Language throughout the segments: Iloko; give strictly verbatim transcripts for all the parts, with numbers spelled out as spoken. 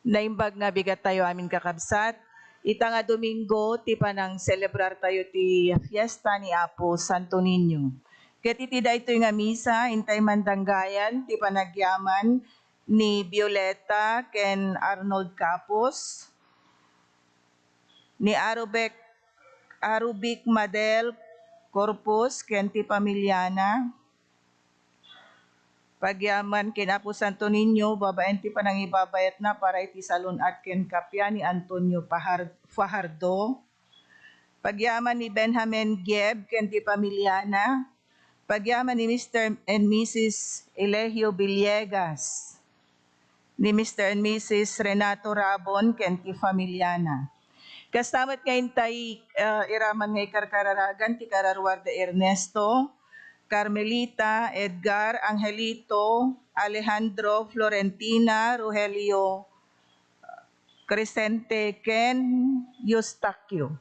Naimbag nga bigat tayo amin, kakabsat. Ita nga Domingo, ti panang-celebrar tayo ti fiesta ni Apo Santo Niño. Ket iti daytoy nga misa, intay mandanggayan ti panagyaman ni Violeta ken Arnold Capos, ni Arubek, Arubik Madel Corpus ken ti pamilyana. Pagyaman ken Apo Santo Niño babaen ti panangibabayatna para iti salun-at ken kappia ni Antonio Pahar-, Fajardo. Pagyaman ni Benjamin Gieb ken ti pamilyana. Pagyaman ni Mister and Missus Eligio Villegas, ni Mister and Missus Renato Rabon ken ti familiana. Kasta met nga intay, ah, iraman nga ikarkararagan ti kararuar da Ernesto, Carmelita, Edgar, Angelito, Alejandro, Florentina, Rogelio, Crescente, ken Eustaquio.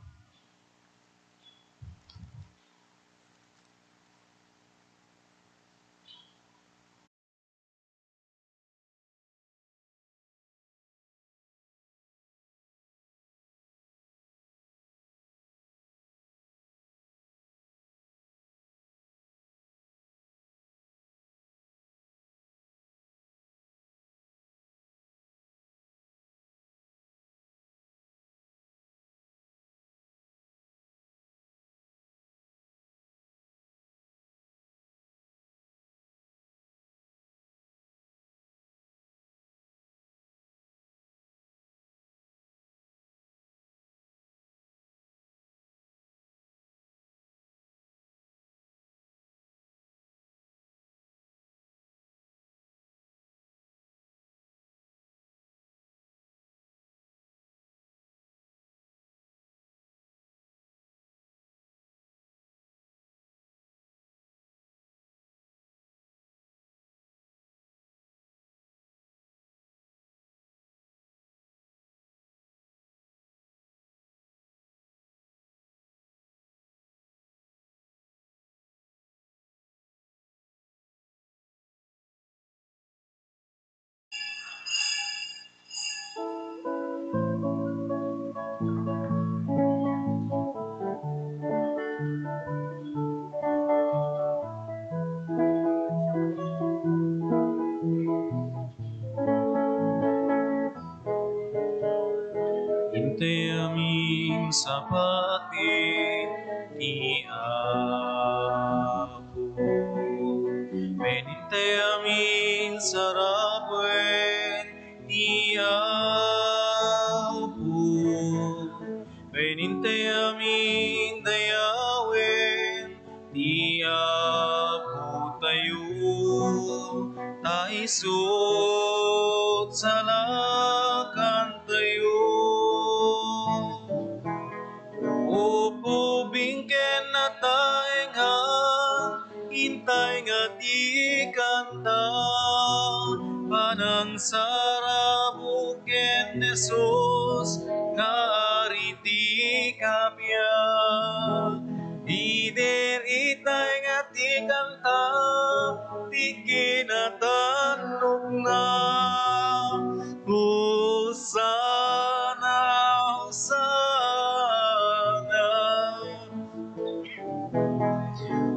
Intay amin sabati ti Apo. Wen intay amin saraben ti Apo. Wen intay amin dayawen ti Apotayo, ta isut' salakantayo. Upubing ken nataengan, intay nga ti kanta, panangsarabok ken Jesus nga Ari ti kappia. Idi itay nga ti kanta ti kinatannokna. Hosanna, Hosanna.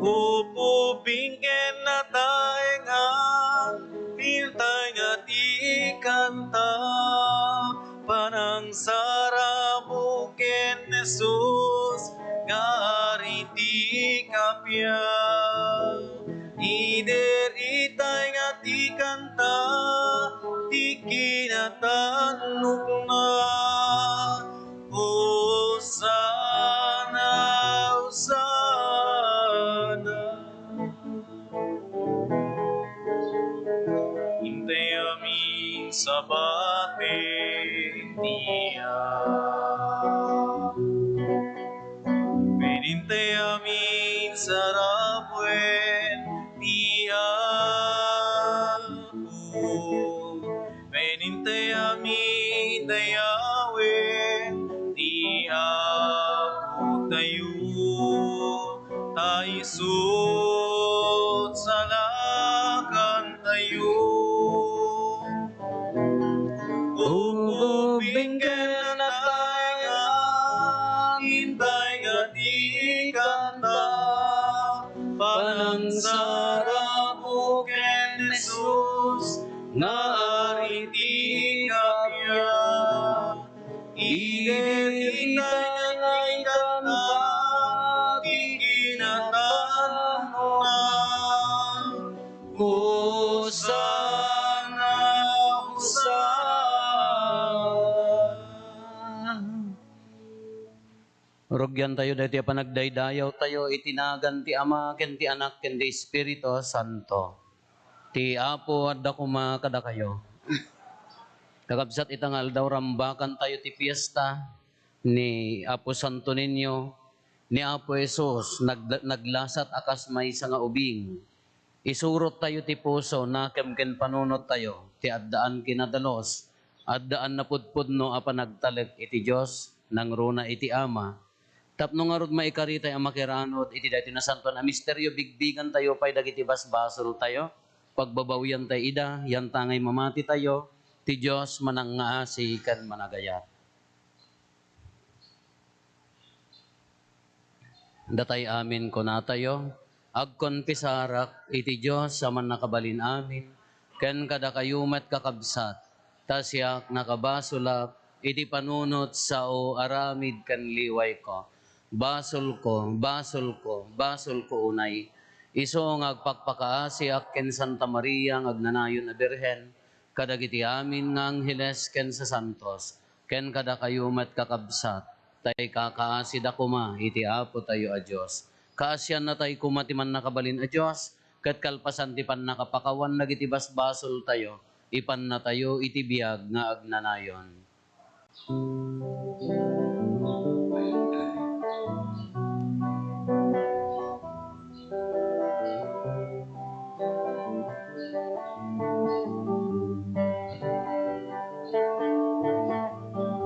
Upubing ken nataengan, intay nga ti kanta, panangsarabok ken Jesus nga Ari ti kappia. Idi itay nga ti kanta ti kinatannokna. Hosanna, Hosanna. Intay amin sabati ti Apo. Wen intay amin saraben ti Apo. Wen intay amin dayawen ti Apotayo, ta isut' salakantayo. Sarap ken Jesus nga Ari ti kappia, idi dayta nga ikanta ti kinakanna. Hosanna, Hosanna. Rugiantayo daytoy a panagdaydayawtayo iti nagan ti Ama, ken ti Anak, ken ti Espiritu Santo. Ti Apo adda koma kadakayo. Kakabsat, ita nga aldaw, rambakantayo ti fiesta ni Apo Santo Niño, ni Apo Jesus, nag-, naglasat a kas maysa nga ubing. Isurottayo ti puso, nakem ken panunottayo, ti addaan kinadalus, addaan napudpudno a panagtalek iti Dios, nangruna iti Ama. Tapno ngarud maikaritay a makiranud iti daytoy nasantoan a misterio, bigbigantayo pay dagiti basbasoltayo, pagbabawiantayo ida, yantangay mamatitayo, ti Dios manangngaasi ken managayat. Datay amin kunatayo, agkonfesarak iti Dios a Mannakabalin-amin, ken kadakayo met, kakabsat, ta siak nakabasolak iti panunot sao aramid ken liwayko. Basolko, basolko, basolko unay. Isu nga agpakpakaasiak ken Santa Maria nga agnanayon a Birhen, kadagiti amin nga angheles ken sasantos, ken kadakayo met, kakabsat, ta ikakaasida koma iti Apotayo a Dios. Kaasiannatay koma ti Mannakabalin a Dios, ket kalpasan ti pannakapakawan dagiti basbasoltayo, ipannatayo iti biag nga agnanayon.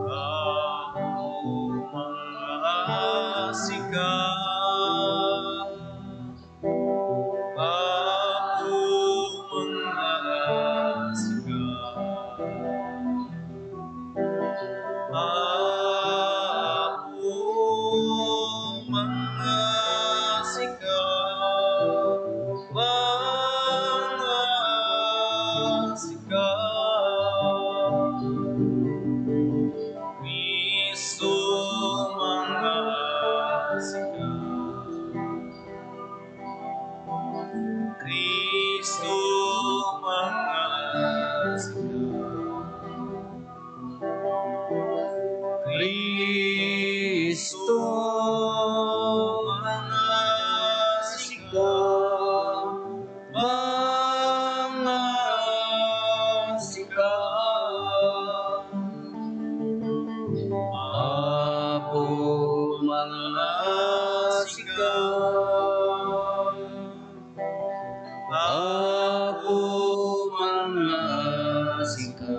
Apo, mangngaasika. Apo, mangngaasika. Apo, mangngaasika, mangngaasika. Kristo, mangngaasika. Kristo, mangngaasika. Kristo, mangngaasika, mangngaasika. Apo, mangngaasika. Apo, mangngaasika.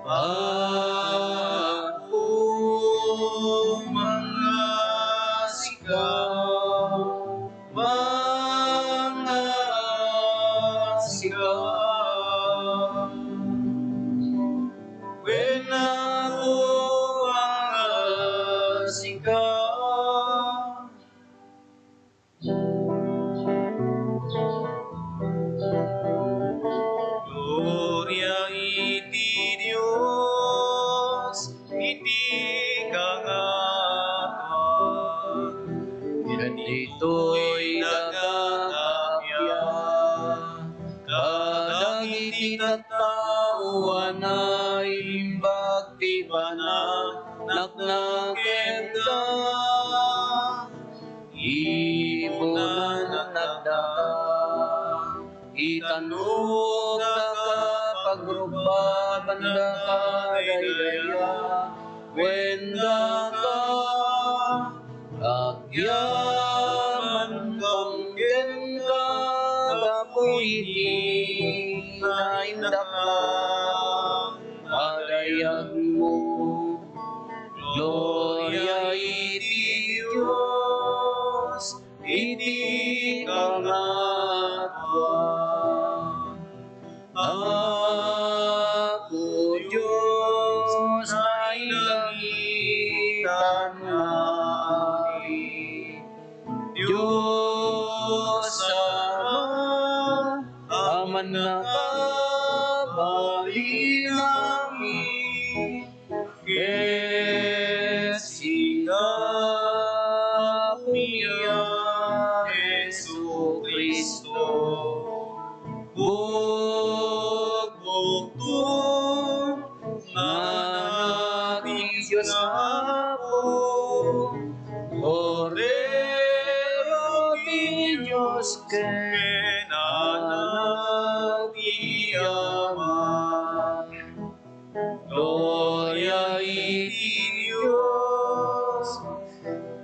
Apo, mangngaasika. Mangngaasika. Wen, Apo, mangngaasika. Gloria iti Dios iti kangatoan. Ket ditoy daga kappia, kadagiti tattao a naimbag ti pananakna kenka. Ibunan a tagdakdak, itanokdaka, pagrukbaandaka daydiay, wen daka, agyamankon kenka gapu iti naindaklan a dayagmo. Gloria iti Dios iti kangatoan. Apo Dios, nailangitan nga Ari, Kabalinami ket sika, Apo, Jesu-Cristo, bugbugto nga Anak ti Dios nga Apo, Kordero ti Dios ken Anak ti Ama. Gloria iti Dios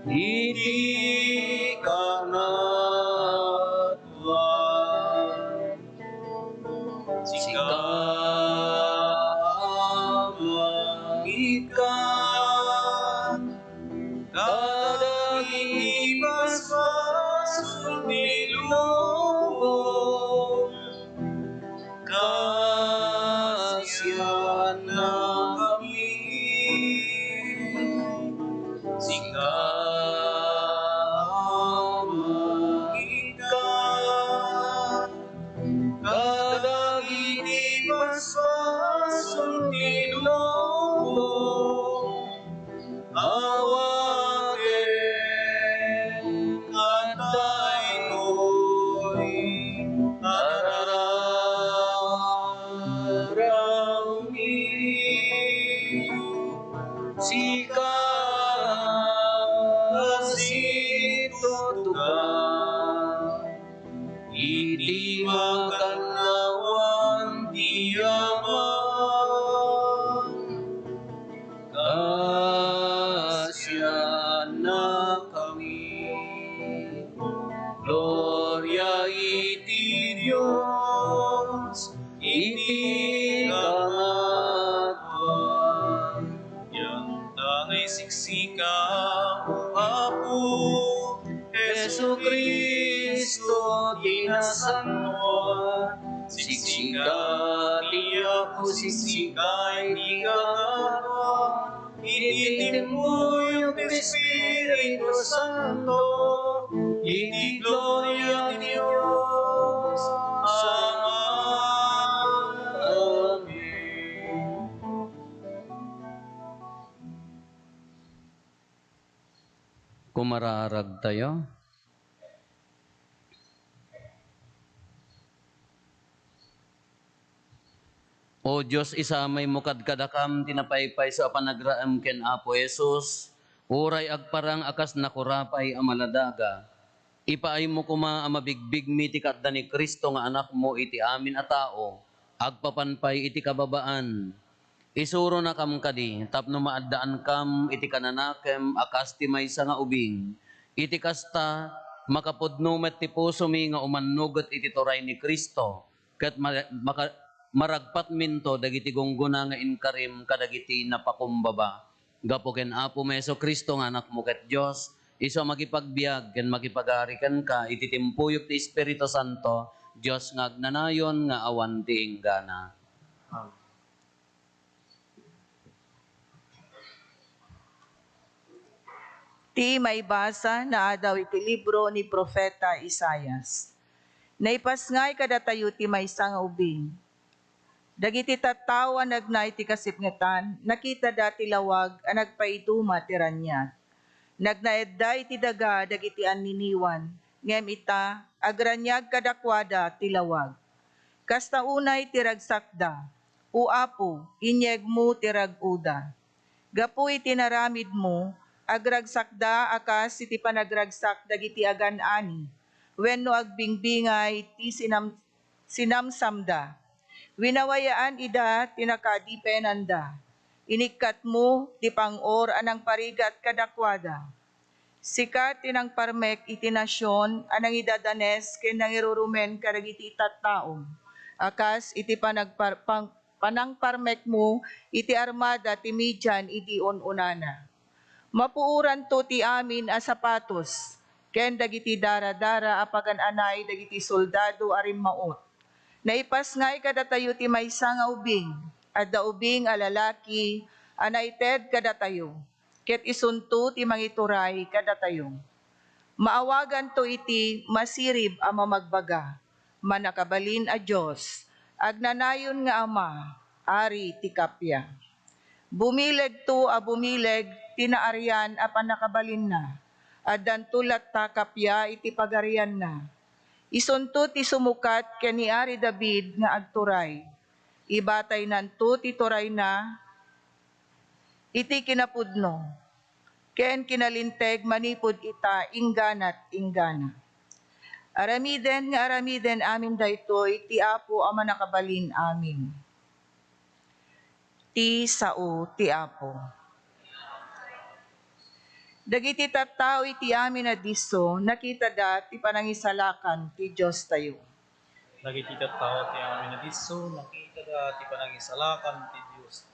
iti kangatoan. Sika, Ama, ika kadagiti basbasol ti lubong. Kaasiannakami. Sika, Ama, ika kadagiti basbasol ti lubong. Awaten nga daytoy araramidmi. Sika a situtugaw iti makannawan ti Ama. Kaasiannakami. Gloria iti Dios iti kangatoan. Diak ta nga isiksika, O Apo Jesu-Cristo, ti nasantoan. Siksika ti Apo, siksika iti kangatoan. Iti timpuyog ti Espiritu Santo, iti gloria ti Dios Ama. Amen. Kumararagtayo. O Dios, isamaymo kadkadakam ti napaypayso a panagraem ken Apo Jesus, uray agparang a kas nakurapay a maladaga. Ipaaymo koma a mabigbigmi ti kaadda ni Cristo nga Anakmo iti amin a tao, agpapan pay iti kababaan. Isuronakam kadi tapno maaddaankam iti kananakem a kas ti maysa nga ubing. Iti kasta, makapudno met ti pusomi nga umannuget iti turay ni Cristo, ket ma-, maka-, maragpatminto dagiti gunggona nga inkarim kadagiti napakumbaba. Gapu ken Apomi Jesu-Cristo nga Anakmo ket Dios, isu a makipagbiag ken makipagari kenka iti timpuyog ti Espiritu Santo, Dios nga agnanayon nga awan ti inggana. Amen. Ti maibasa naadaw iti libro ni Profeta Isaias. Naipasngay kadatayo ti maysa nga ubing. Dagiti tattao a nagna iti kasipngetan, nakitada ti lawag a nagpaiduma ti raniag. Nagnaedda iti daga dagiti anniniwan, ngem ita, agraniag kadakuada ti lawag. Kasta unay ti ragsakda, O Apo, inyegmo ti rag-oda. Gapu iti naramidmo, agragsakda a kas iti panagragsak dagiti agan-ani, wenno agbingbingay ti sinam-, sinamsamda. Winawayaan ida ti nakaadipenanda. Inikkatmo ti pang-or a nangparigat kadakuada. Sika ti nangparmek iti nasion a nangidadanes ken nangirurumen kadagiti tattaom a kas iti panagpar-, pang-, panangparmekmo iti armada ti Midian idi un-unana. Mapuoranto ti amin a sapatos ken dagiti daradara a pagan-anay dagiti soldado a rimmaut. Naipasngay kadatayo ti maysa nga ubing. Adda ubing a lalaki a naited kadatayo, ket isunto ti mangituray kadatayo. Maawaganto iti masirib a mamagbaga, Mannakabalin a Dios, Agnanayon nga Ama, Ari ti kappia. Bumilegto a bumileg ti naarian a pannakabalinna. Addanto latta kappia iti pagarianna. Isunto ti sumukat ken ni Ari David nga agturay. Ibataynanto ti turayna iti kinapudno ken kinalinteg manipud ita ingganat inggana. Aramiden nga aramiden amin daytoy ti Apo a Mannakabalin-amin. Ti sao ti Apo. Dagiti tattao iti amin a disso, nakitada ti panangisalakan ti Diostayo. Dagiti tattao ti amin a disso, nakitada ti panangisalakan ti Dios.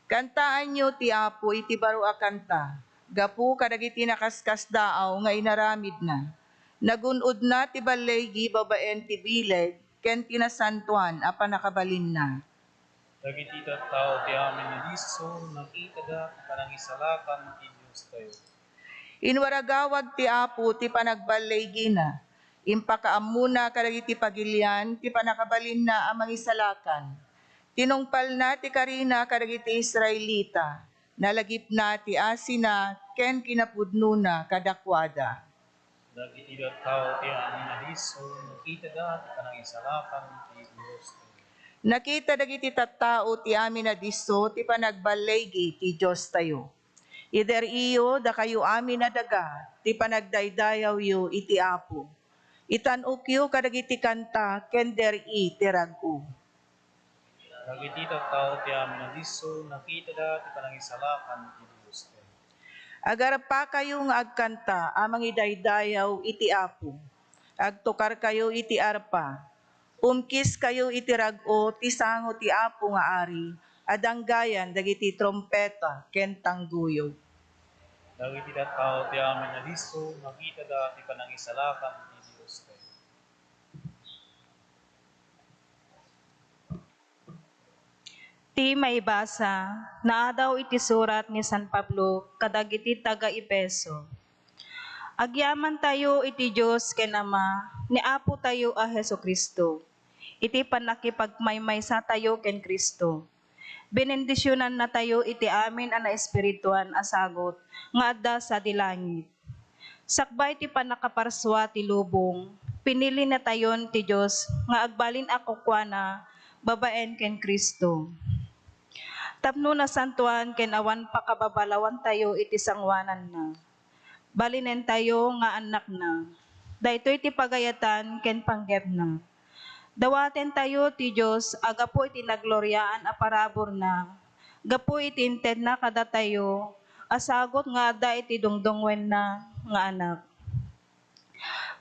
Kantaanyo ti Apo iti baro a kanta, gapu kadagiti nakaskasdaaw nga inaramidna. Nagun-odna ti balligi babaen ti bileg ken ti nasantoan a pannakabalinna. Dagiti tattao ti amin a disso, nakitada ti panangisalakan ti Diostayo. Inwaragawag ti Apo ti panagballigina. Impakaammona kadagiti pagilian ti pannakabalinna a mangisalakan. Tinungpalna ti karina kadagiti Israelita. Nalagipna ti asina ken kinapudnona kadakuada. Dagiti tattao ti amin a disso, nakitada ti panangisalakan ti Diostayo. Nakita dagiti tattao ti amin a disso ti panagballigi ti Diostayo. Ider-iyo, dakayo amin a daga, ti panagdaydayawyo iti Apo. Itan-okyo kadagiti kanta ken der-i ti rag-o. Dagiti tattao ti amin a disso, nakitada ti panangisalakan ti Diostayo. Agarpakayo nga agkanta a mangidaydayaw iti Apo. Agtukarkayo iti arpa. Umkiskayo iti rag-o ti sango ti Apo nga Ari, a danggayan dagiti trumpeta ken tangguyo. Dagiti tattao ti amin a disso, nakitada ti panangisalakan ti Diostayo. Ti maibasa, naadaw iti surat ni San Pablo kadagiti taga-Efeso. Agyamantayo iti Dios ken Ama ni Apotayo a Jesu-Cristo, iti pannakipagmaymaysatayo ken Cristo. Benendisionannatayo iti amin a naespirituan a sagut nga adda sadi langit. Sakbay ti pannakaparsua ti lubong, pinilinatayon ti Dios nga agbalin a kukuana babaen ken Cristo. Tapno nasantoan ken awan pakababalawantayo iti sangoananna. Balinentayo nga annakna. Daytoy ti pagayatan ken panggepna. Dawatentayo ti Dios a gapu iti nagloriaan a paraburna, gapu iti intedna kadatayo a sagut nga adda iti dungdungngoenna nga Anak.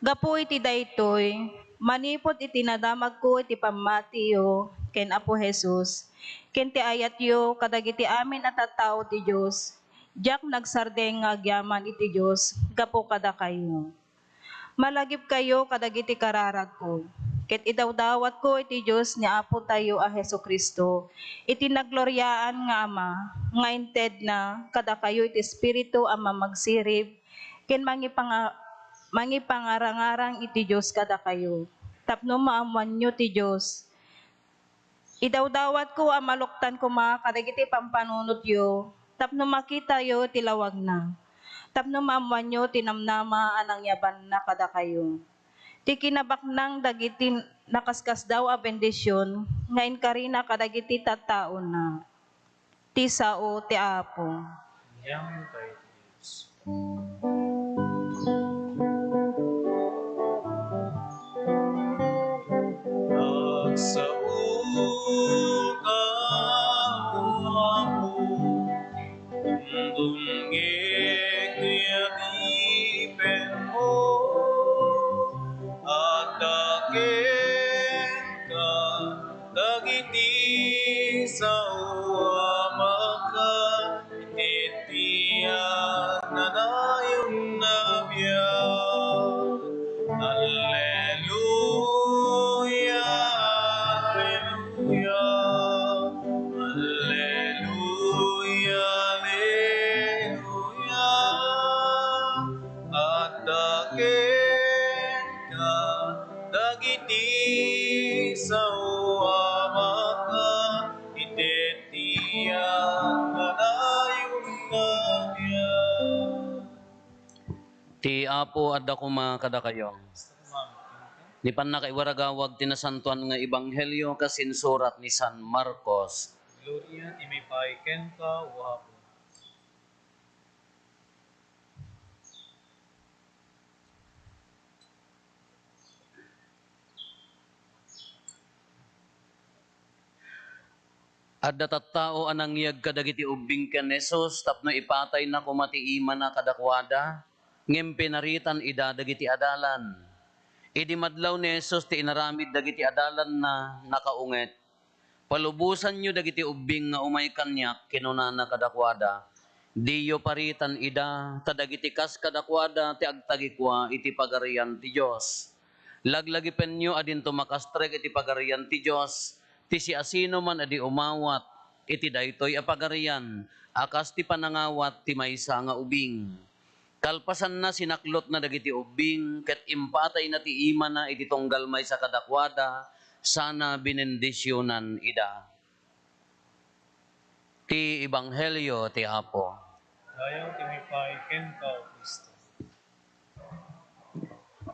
Gapu iti daytoy, manipud iti nadamagko iti pammatiyo ken Apo Jesus, ken ti ayatyo kadagiti amin a tattao ti Dios, diak nagsardeng nga agyaman iti Dios gapu kadakayo. Malagipkayo kadagiti kararagko, ket idawdawatko iti Dios ni Apotayo a Jesu-Cristo, iti nagloriaan nga Ama, nga intedna kadakayo iti Espiritu a mamagsirib ken mangipanga-, mangipangarangarang iti Dios kadakayo, tapno maammoanyo ti Dios. Idawdawatko a maluktan koma kadagiti pampanunotyo tapno makitayo ti lawagna, tapno maammoanyo ti namnama a nangyabanna kadakayo. Ti kinabaknang dagiti nakaskasdaaw a bendision nga inkarina kadagiti tattaona. Ti sao ti Apo. Agyamankay ti Dios. Agsaoka, O Apo, dumngeg ti adipenmo, adda kenka dagiti sao a makan iti agnanayon a biag. Alleluia, alleluia, alleluia, alleluia. Adda kenka dagiti sao Ti Apo adda koma kadakayo. Ni pannakaiwaragawag ti nasantoan nga ebanghelio kas insurat ni San Marcos. Gloria ti maipaay kenka, O Apo. Adda tattao a nangyeg kadagiti ubbing ken ni Jesus tapno ipatayna koma ti imana kadakuada, ngem pinaritan ida dagiti adalan. Idi madlaw ni Jesus ti inaramid dagiti adalanna, nakaunget. "Palubosanyo dagiti ubbing nga umay kaniak," kinunana kadakuada. "Diyo paritan ida, ta dagiti kas kadakuada ti agtagikua iti Pagarian ti Dios. Laglagipenyo a dinto makastrek iti Pagarian ti Dios ti siasinoman a di umawat iti daytoy a pagarian a kas ti panangawat ti maysa nga ubing." Kalpasanna, sinaklotna dagiti ubbing ket impatayna ti imana iti tunggal maysa kadakuada, sana binendisionan ida. Ti Ebanghelio ti Apo. Dayaw ti maipaay kenka, O Cristo.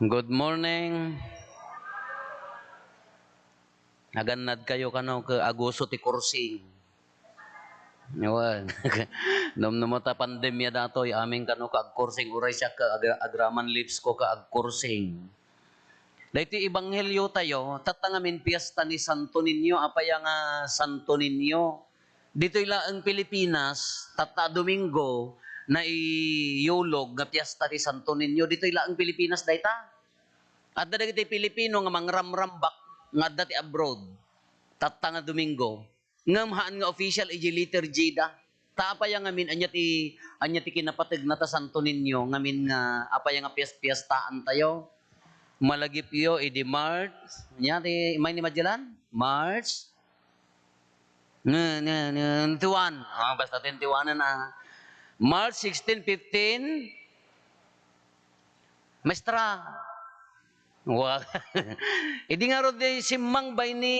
Good morning. Nagannad kayo kano ket aguso ti kursing. Awan. Numnum ta pandemia datoy, amin kano ka agkursing, uray siak ka agra-, agraman lips ko ka agkursing. Daytoy ebanghelio tayo, tatta ngamin fiesta ni Santo Niño, apay nga Santo Niño? Ditoy laeng Pilipinas, tatta Domingo, naiyulog nga fiesta ti Santo Niño. Ditoy laeng Pilipinas dayta. Adda dagiti Pilipino nga mangramrambak nga adda ti abroad. Tatta nga Domingo. Ngem haan nga official iti liturgy da. Ta apay ngamin, ania ti, ania ti kinapategna ta Santo Niño, ngamin nga apay nga piyas-piyastaan tayo? Malagipyo idi March, ania ti, may ni Magellan? March? Nga, nga, nga, twenty-one. Ah, basta twenty-one na. March sixteen, fifteen, Maestra. Wa-, idi ngarud di simmang bay ni,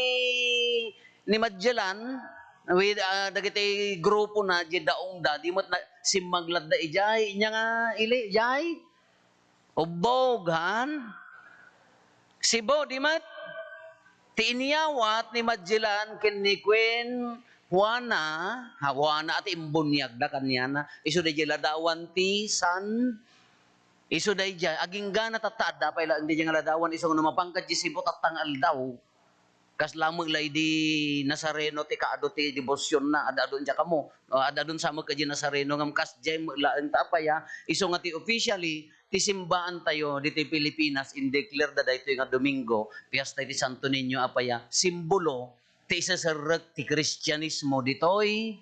ni Magellan, with, ah, dagiti grupo na, di daong da, di met na, simmang ladda ijay, inya nga ili, ijay. Ubbog, han? Sibo, di met? Ti inyawat ni Magellan ken ni Queen Juana, ha, Juana ti imbuniagda kaniana. Isu daydiay ladawan ti San, isu daydiay, aginggana tatta adda pay laeng daydiay nga ladawan, isu nga no mapangka di Cebu tatta nga aldaw. Kasla met la idi Nazareno ti kaadu ti debosionna, ad-adun diay kamo. O, ad-adun sa met ka di Nazareno, ngem kasdiay met laeng ta apay, a, isu nga ti officially, ti simbaan tayo ditoy Pilipinas, in-declare da daytoy nga Domingo, fiesta iti Santo Niño, apay a, simbolo ti iseserrek ti Kristianismo ditoy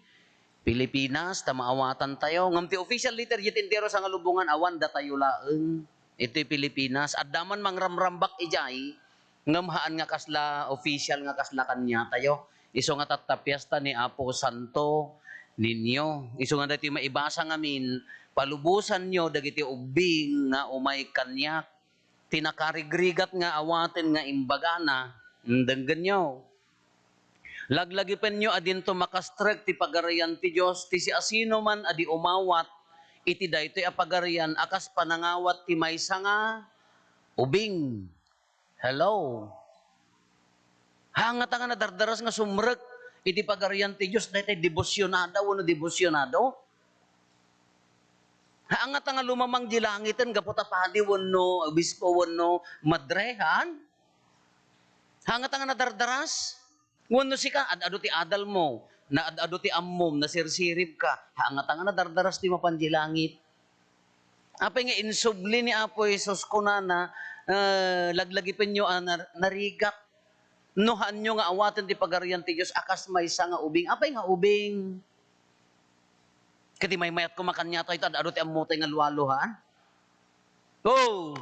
Pilipinas, ta maawatan tayo. Ngem ti official liturgy ti entero sangalubongan, awan datayo laeng iti Pilipinas. Adda man mangramrambak idiay, ngem haan nga kasla official nga kasla kaniatayo. Isu nga tatta, fiesta ni Apo Santo Niño. Isu nga daytoy maibasa ngamin, palubosanyo dagiti ubbing nga umay kaniak. Ti nakarigrigat nga awaten nga imbagana, denggenyo. Laglagipenyo a dinto makastrek ti Pagarian ti Dios ti siasinoman a di umawat iti daytoy a pagarian a kas panangawat ti maysa nga ubing. Hello? Haan ngata nga nadardaras nga sumrek iti Pagarian ti Dios daytoy debosyonada wenno debosyonado? Haan ngata nga lumamang di langiten gapu ta padi wenno obispo wenno madre, haan? Haan ngata nga nadardaras? Wenno sika, ad-adu ti adalmo, naad-adu ti ammom, nasirsiribka, haan ngata nga nadardaras ti mapan di langit? Apay nga insubli ni Apo Jesus kunana, eh, laglagipenyo a nar-, narigat. No haanyo nga awaten ti Pagarian ti Dios a kas maysa nga ubing. Apay nga ubing? Ket imaymayat koma kaniatayo ta ad-adu ti ammotay nga lualo, haan? Oh!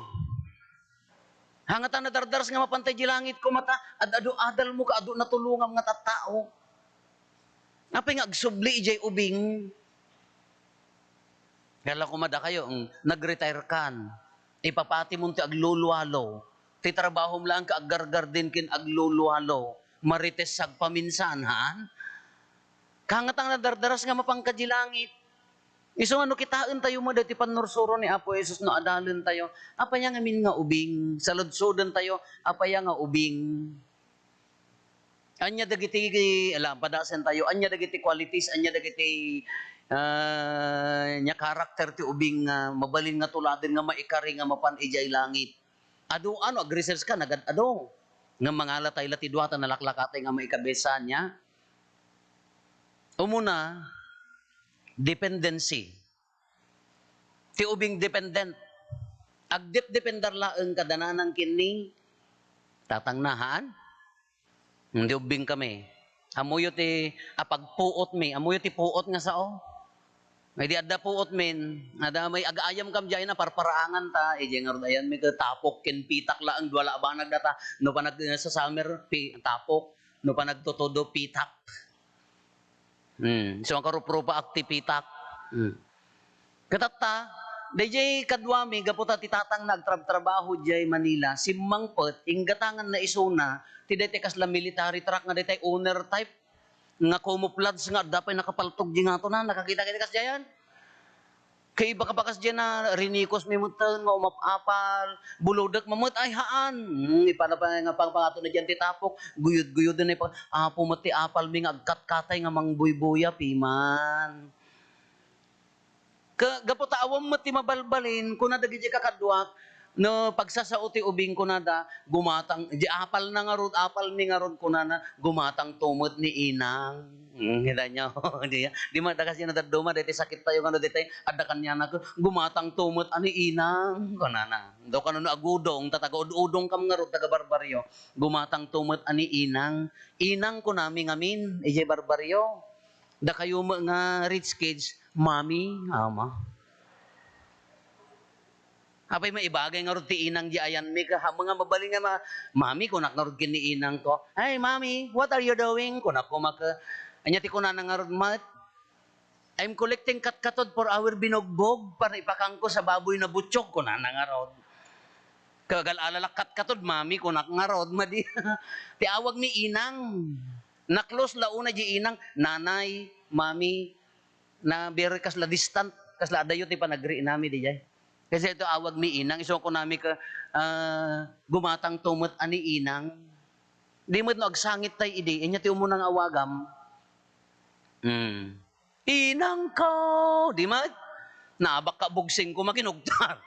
Haan ngata nadardaras nga mapantay di langit koma ta ad-adu adalmo ka adu natulongam nga tattao. Apay nga agsubli idiay ubing? Kaya la koma dakayo, mm, nag-retire kan. Ipapatimon ti aglulualo. Ti trabahom laeng ka aggargarden ken aglulualo. Marites sagpaminsan, haan? Haan ngata nadardaras nga mapanka di langit. Isu nga no kitaentayo met daytoy pannursuro ni Apo Jesus no adalentayo, apay a ngamin nga ubing? Saludsodantayo, apay a nga ubing? Ania dagiti, ala, padasentayo, ania dagiti qualities, ania dagiti, ah, nia character ti ubing nga mabalin nga tuladen nga maikari nga mapan idiay langit? Adu, ano, ag-research ka, nagad-adu. Nga mangalatay la ti dua ta nalaklakatay nga maikabesa nia. Umuna, dependency. Ti ubing dependent. Agdepdependar laeng kada nanang kenni tatangna, haan? Di ubbing kami. Ammoyo ti apagpuotmi, ammoyo ti puot nga sao. Idi adda puotmin, adda may agaayam kam diay na parparaangan ta, idiay ngarud ayanmi ket tapok ken pitak laeng, dua la a banag data. No panag-, sa summer, pi-, tapok. No panagtutudo, pitak. Hmm, so ang karuprupaak ti pitak. Hmm. Ket ita, daydiay kaduami, gapu ta ti tatangna agtrabtrabaho diay Manila, simmangpet, inggatanganna isuna ti daytoy kasla military truck nga daytoy owner type, nga camouflage nga adda pay nakapaltog di ngatona, nakakita kadi kasdiayan? Kaiba ka pa kasdiay na rinikosmi metten nga umap-apal, bulodek met, ay haan. Hmm, ipana pa nga pangpangato na diyan ti tapok, guyod-guyod na ipa-, apo met ti apalmi nga agkatkatay nga mangbuybuya, piman. Ka-, gapu ta awan met ti mabalbalin, kuna dagiti kakaduak, no pagsasao ti ubing, kunada, gumatang, di apalna ngarud, apalmi ngarud, kunana, gumatangto met ni inang. Hmm, kita nyo? Di, di man, dakas yan, nadadduma, daytoy sakit tayo, ano, daytoy, adda kaniana, gumatangto met a ni inang, kunana. Do kano no agudong, ta taga-ud-udong kam ngarud, taga-barbaryo, gumatangto met a ni inang. Inang, kunami ngamin, idiay barbaryo. Dakayo met nga rich kids, "Mommy," ama. Apay maibagay ngarud ti inang di ayanmi, ka, ha, mga mabalin nga ma-, "Mommy," kunak ngarud ken ni inang ko. "Hey, Mommy, what are you doing?" kunak ko, maka. Anya ti kunana ngarud, "Mat, I'm collecting katkatod for our binugbog para ipakaanko sa baboy na butsog," kunana ngarud. Kagal-alalak katkatod, "Mommy," kunak ngarud, madi. Ti awag ni inang. Na-close la una di inang, "Nanay, Mommy," na very kasla distant, kasla adayo ti panagriinami diay. Kasi ito awag ni inang, isu kunami ka, ah, gumatangto met a ni inang. Di met no agsangit tay idi, inya ti umuna nga awagam. Hmm. "Inangko!" Di met? Nabakka bugsingko, makinugtar.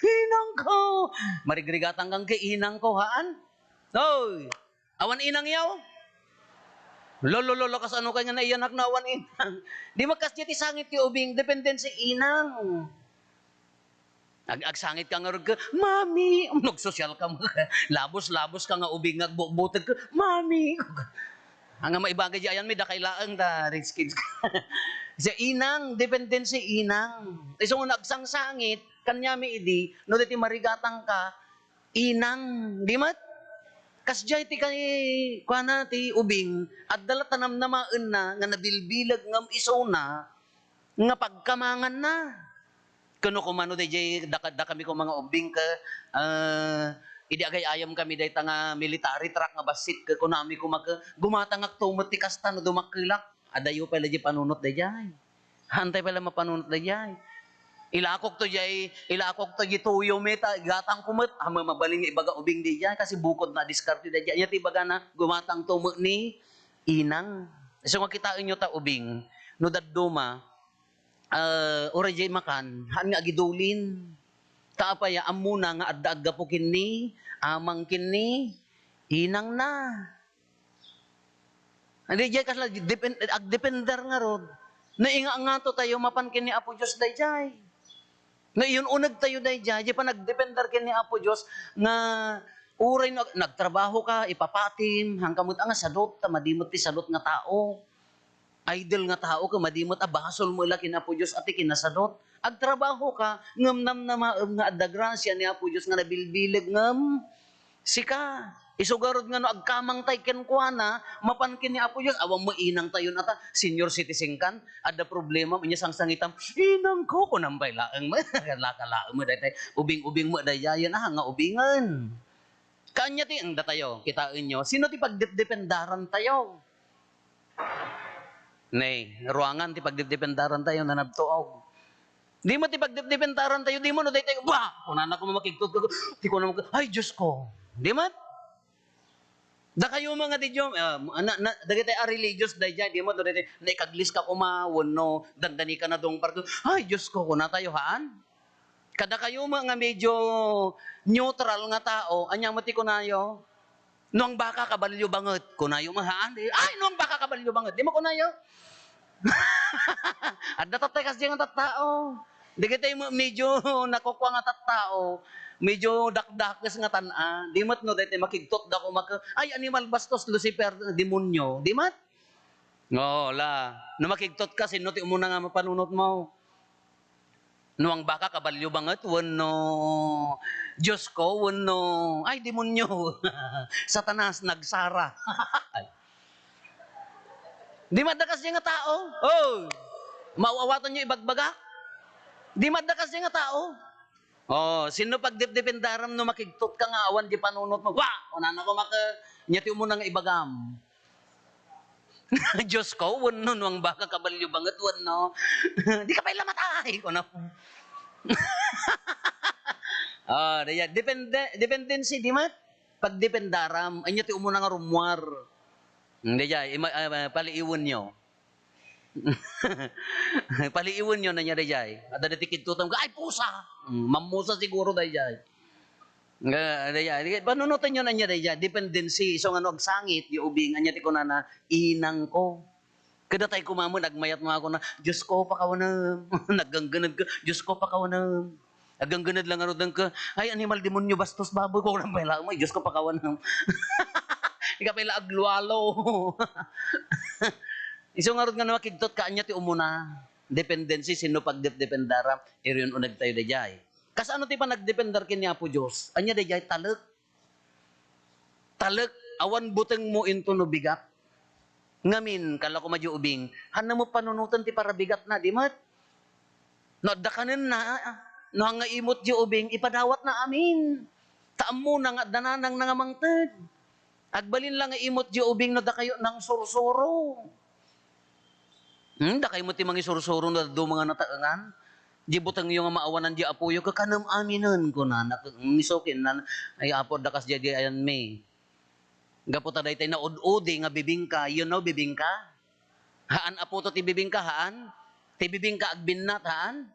"Inangko!" Marigrigatang kang kay inangko, haan? Oy! Awan inang yaw? Lolo, lolo, kasano kay nga naiyanak na awan inang? Di met kasdiay ti sangit ti ubing, dependency inang. Ag-, agsangit ka ngarud ka, "Mami!" Nagsosyal ka, labos-labos ka nga ubing nga agbutbutek ka, "Mami!" Ania maibagay di ayanmi, dakay laeng ta rich kids ka. Sa inang, dependency inang. Isu nga nagsangsangit, kaniami idi, no daytoy marigatang ka, inang, di met? Kasdiay ti kay, kuana, ti ubing, adda la ta namnamaenna nga nabilbileg ngem isuna nga pagkamanganna. Ken no kumano daydiay daka-, dakami koma nga ubbing ket, ah, idi agay-ayam kami dayta nga military truck nga bassit ket kunami koma ket, "Gumatangakto met ti kasta no dumakkelak." Adayo pay la diay panunot daydiay. Haantay pay la mapanunot daydiay. Ilakokto diay, ilakokto diay tuyo met, ah, igatangko met. Ah, ma-, mabalin nga ibaga ubing daydiay, kasi bukod na diskarte daydiay. Ania ti ibagana, "Gumatangto met ni inang." Isu nga kitaenyo ta ubing, no dadduma, ah, uray diay makan, haan nga agidulin. Ta apay a, ammona nga adda aggapu kenni, amang kenni, inangna. Daydiay kasla depen-, agdepender ngarud. No inga-ingato tayo, mapan kenni Apo Dios daydiay. No iyun-uneg tayo daydiay, diay panagdepender kenni Apo Dios nga uray no ag-, nagtrabaho ka, ipapatim, haan ka met a nga sadut, ta madi met ti sadut nga tao. Idle nga tao ket madi met a basol mo la ken Apo Dios a ti kinasadut. Agtrabaho ka, ngem namnamaem nga adda grasia ni Apo Dios nga nabilbileg ngem sika. Isu garud nga no agkamangtay kenkuana, mapan ken ni Apo Dios, awan mo inang tayon ata, senior citizen kan, adda problema, anya sangsangitam, "Inangko," kunam pay laeng mo, laka laeng mo, daytay, ubing-ubing mo, dayayen, ah, nga ubingen. Kaanya ti, ang datayo, kitaenyo, sino ti pagdepdependaran tayo? Nay, ruangan ti pagdepdependaran tayo, nanabtuog. Di met ti pagdepdependaran tayo, di met no daytoy, "Bah!" Kunana ko makigtot ka, ti kunana, "Ay, Diyos ko." Di met? Dakayo met nga di Dios, ah, na, na, dagitay a religious daydiay, di met no daytoy, naikaglis ka koma, wenno dandani ka na dungparto. "Ay, Diyos ko," kuna tayo, haan? Kadakayo met nga medyo neutral nga tao, ania met ti kunayo? "Nuangbaka, kabalio banget," kunayo met, haan? Di, "Ay, nuangbaka, kabalio banget," di met kunayo? Adda tattay kasdiay nga tattao. Dagitay me-, medyo nakukua nga tattao, medyo dakdakes nga tan-a. Di met no daytoy makigtot da koma ket, "Ay, animal bastos, Lucifer, demonyo." Di met? Oo, la. No makigtot ka, sinno ti umuna nga mapanunotmo? "Nuangbaka, kabalio banget," wenno, "Diyos ko," wenno, "Ay, demonyo." "Satanas, nagsara." Di met adda kasdiay nga tao? Oh, maaw-awatanyo ibagbagak? Di met adda kasdiay nga tao? Oh, sinno pagdepdependaram no makigtot ka nga awan di panunotmo? "Wa!" Kunana koma ket, ania ti umuna nga ibagam? "Diyos ko, wenno nuangbaka, kabalio banget, wenno, di ka pay la matay," kuna. Ah, daydiay, depende, dependency, di met? Pagdependaram, ania ti umuna nga rummuar? Hmm, daydiay, ima-, ah, paliiwenyo. Paliiwenyo, ania daydiay? Adda daytoy kigtotam, "Ay, pusa!" Hmm, mammusa siguro daydiay. Nga, daydiay, panunotenyo ania daydiay, dependency. Isu nga no agsangit di ubing, ania ti kunana, "Inangko." Kadatay koma met, agmayat nga kuna, "Diyos ko, pakawanem." Naggangganed ka, "Diyos ko, pakawanem." Aggangganed la ngaruden ka, "Ay, animal, demonyo, bastos, baboy," kunam pay la, "Ay, Diyos ko, pakawanem." Di ka pay la aglualo. Isu ngarud nga no makigtot ka, ania ti umuna? Dependency, sinno pagdepdependaram? Irin uneg tayo daydiay. Kasano ti panagdependar ken ni Apo Dios? Ania daydiay? Talek. Talek, awan butengmo intono bigat. Ngamin, kala koma di ubing, haanna met panunoten ti parabigatna, di met? No adda kanenna, no haan nga imot di ubing, ipadawatna amin. Ta ammona nga adda nanangna nga mangted. Agbalin la nga imot di ubing no dakayo nangsursuro. Hmm, dakay met ti mangisursuro no dadduma nga nataengan. Di butengyo nga maawanan di apoyo, kakanem aminen, kunana. Hmm, isu ken nan-, ay, Apo, adda kasdiay di ayanmi. Gapu ta daytoy naud-udi nga bibingka, you know bibingka? Haan a puto ti bibingka, haan? Ti bibingka agbinnat, haan?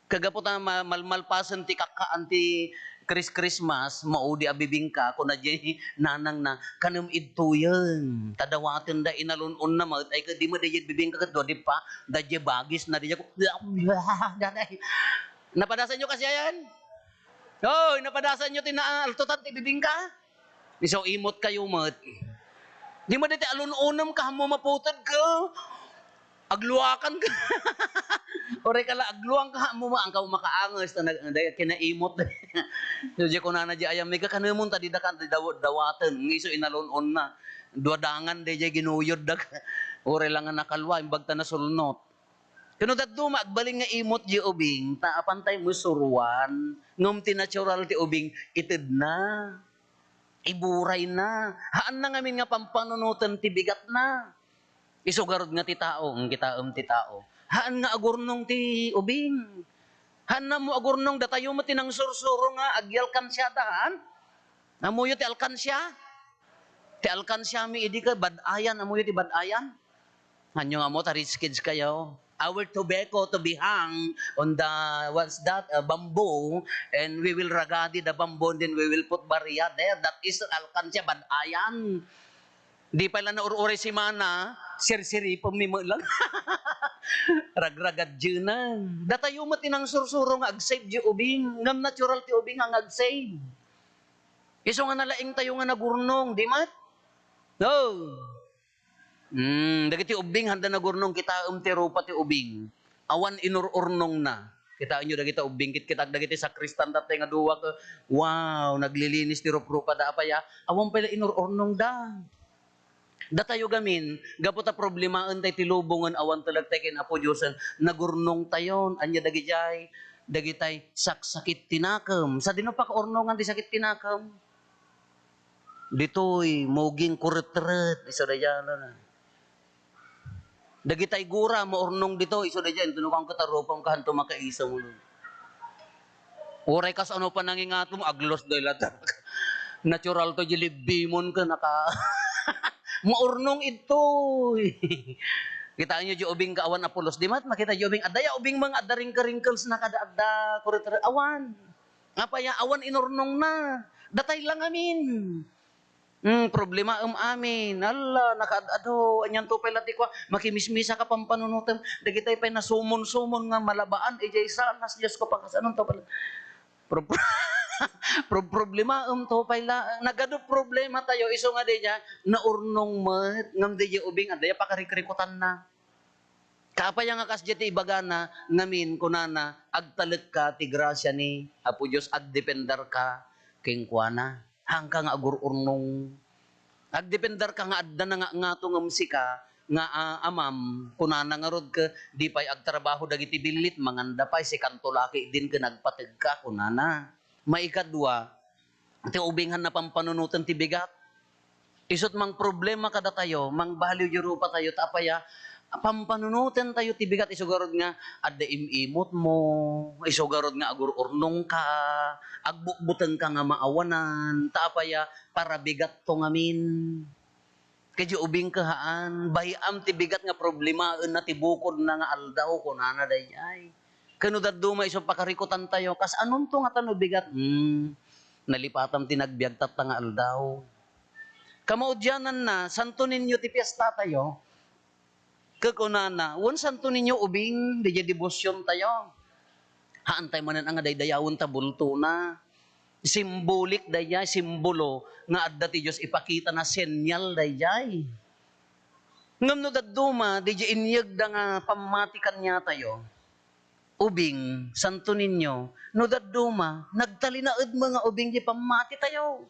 Kagapu ta ma-, malmalpasen ti kakkaan ti Chris-, Christmas, maudi a bibingka, kuna diay nanangna, "Kanem idtoyen, ta dawatenda, inalun-onna met, ay, ket di met daydiay bibingka ket dua di pa, daydiay bagisna, daydiay ko-," Napadasanyo kasdiayan? Oy, napadasanyo ti naaltotan ti bibingka? Isu, imot kayo met. Di met daytoy alun-onem ka, hammo maputed ka. Agluakan ka. Uray ka la, agluang ka, hammo ma-, angka makaanges, ta nag-, nag-, kinaimot. So, di kunana di ayam, may kakanemon, ta di da kan, di daw-, dawaten. Nga isu, inalun-onna. Dua dangan, di di ginuyod da. Uray lang nga nakalwa, imbag ta nasulnot. Kano dadduma, agbalin nga imot di ubing, ta apan tay musuruan, ngem ti natural ti ubing, itedna, iburayna, haanna ngamin nga pampanunoten ti bigatna. Isu garud nga ti tao, mm, kitaem ti tao. Haan nga agurnong ti ubing. Haanna mo agurnong, datayo met ti nangsursuro nga agyalkansiada, haan? Ammoyo ti alkansia? Ti alkansiami idi ka bad-ayan, ammoyo ti bad-ayan? Ania nga ammo ta rich kids kayo? Our tobacco to be hung on the, what's that, uh, bamboo, and we will ragadi the bamboo, and then we will put barya there. That is alkansia, bad-ayan. Di pay la naur-uray simana, sirsiripem mi met lang. Ragragad diay na. Datayo met ti nangsursuro nga ag-save di ubing. Ngem natural ti ubing nga ag-save. Isu nga nalaing tayo nga nagurnong, di met? No. Hmm, dagiti ubbing, handa nagurnong, kitaem ti rupa ti ubing. Awan inur-urnongna. Kitaenyo dagita ubbing, kitkitak dagiti sakristan, tatay nga duwa ka, wow, naglilinis ti ruprupada, apay a? Awan pay la inur-urnongda. Datayo gamin, gapu ta problemaen tay ti lubongen, awan telek tay ken Apo Diosen, nagurnong tayon. Ania dagidiay? Dagitay saksakit ti nakem. Sadino pakaurnongan ti sakit ti nakem? Ditoy, muging kuretret, isu daydiay, ano na. Dagitay gura, maurnong dito, isu daydiay, inton kuanka, tarupam ka, hanto makaisa mo. Uray kas ano pa nangingatom, aglos day latak. Natural to, di libbimon ka, naka-, maurnong ito. Kita niyo, di ubing ka awan a pulos. Di mat, makita di ubing. Adda ya ubing mga adda wrinkle-wrinkles na kada adda, kuri-, awan. Apay a, awan inurnong na. Datay lang amin. Hmm, problemaem amin. Ala, nakaad-ado. Anianto pay la ti kua, makimismisa ka pampanunotem. Dagitay pay nasumon-sumon nga malabaan, idiay sanas, Dios ko, pakasanonto pay la. Pro-, pro-, problemaem to pay la. Nagadu problema tayo, isu nga daydiay, naurnong met, ngem daydiay ubing, adda ya pakarikrikutanna. Kaapay a nga kasdiay ti ibagana, ngamin, kunana, "Agtalekka ti grasia ni Apo Dios, agdependarka kenkuana. Haanka nga agur-urnong. Agdependarka nga adda nangangato ngem sika nga, ah, amam, kunana ngarud ket, 'Di pay agtrabaho dagiti billit, manganda pay, sikanto la ketdin ken agpategka,' kunana." Maikadua, ti ubing a pampanunoten ti bigat. Isut' mangproblema kadatayo, mangbaliw ti rupatayo, ta apay a, pampanunoten tayo ti bigat, isu garud nga adda im-imotmo, isu garud nga agur-urnongka, agbutbutengka nga maawanan, ta apay a, para bigatto ngamin. Ket di ubing ket haan, bay-am ti bigat nga problemaenna ti bukodna nga aldaw, kunana daydiay. Ket no dadduma isu pakarikutantayo, kas anonto ngata no bigat? Hmm, nalipatam ti nagbiag tatta nga aldaw. Kamaudiananna, Santo Niño ti piestatayo. Ket kunana, wen Santo Niño ubing, daydiay debosiontayo. Haantay manen a nga daydayawen ta bultona. Simbolik daydiay, simbolo nga adda ti Dios ipakitana, senyal daydiay. Ngem no dadduma, daydiay inyegda nga pammati kaniatayo, ubing, Santo Niño, no dadduma, nagtalinaedmo nga ubing di pammatitayo.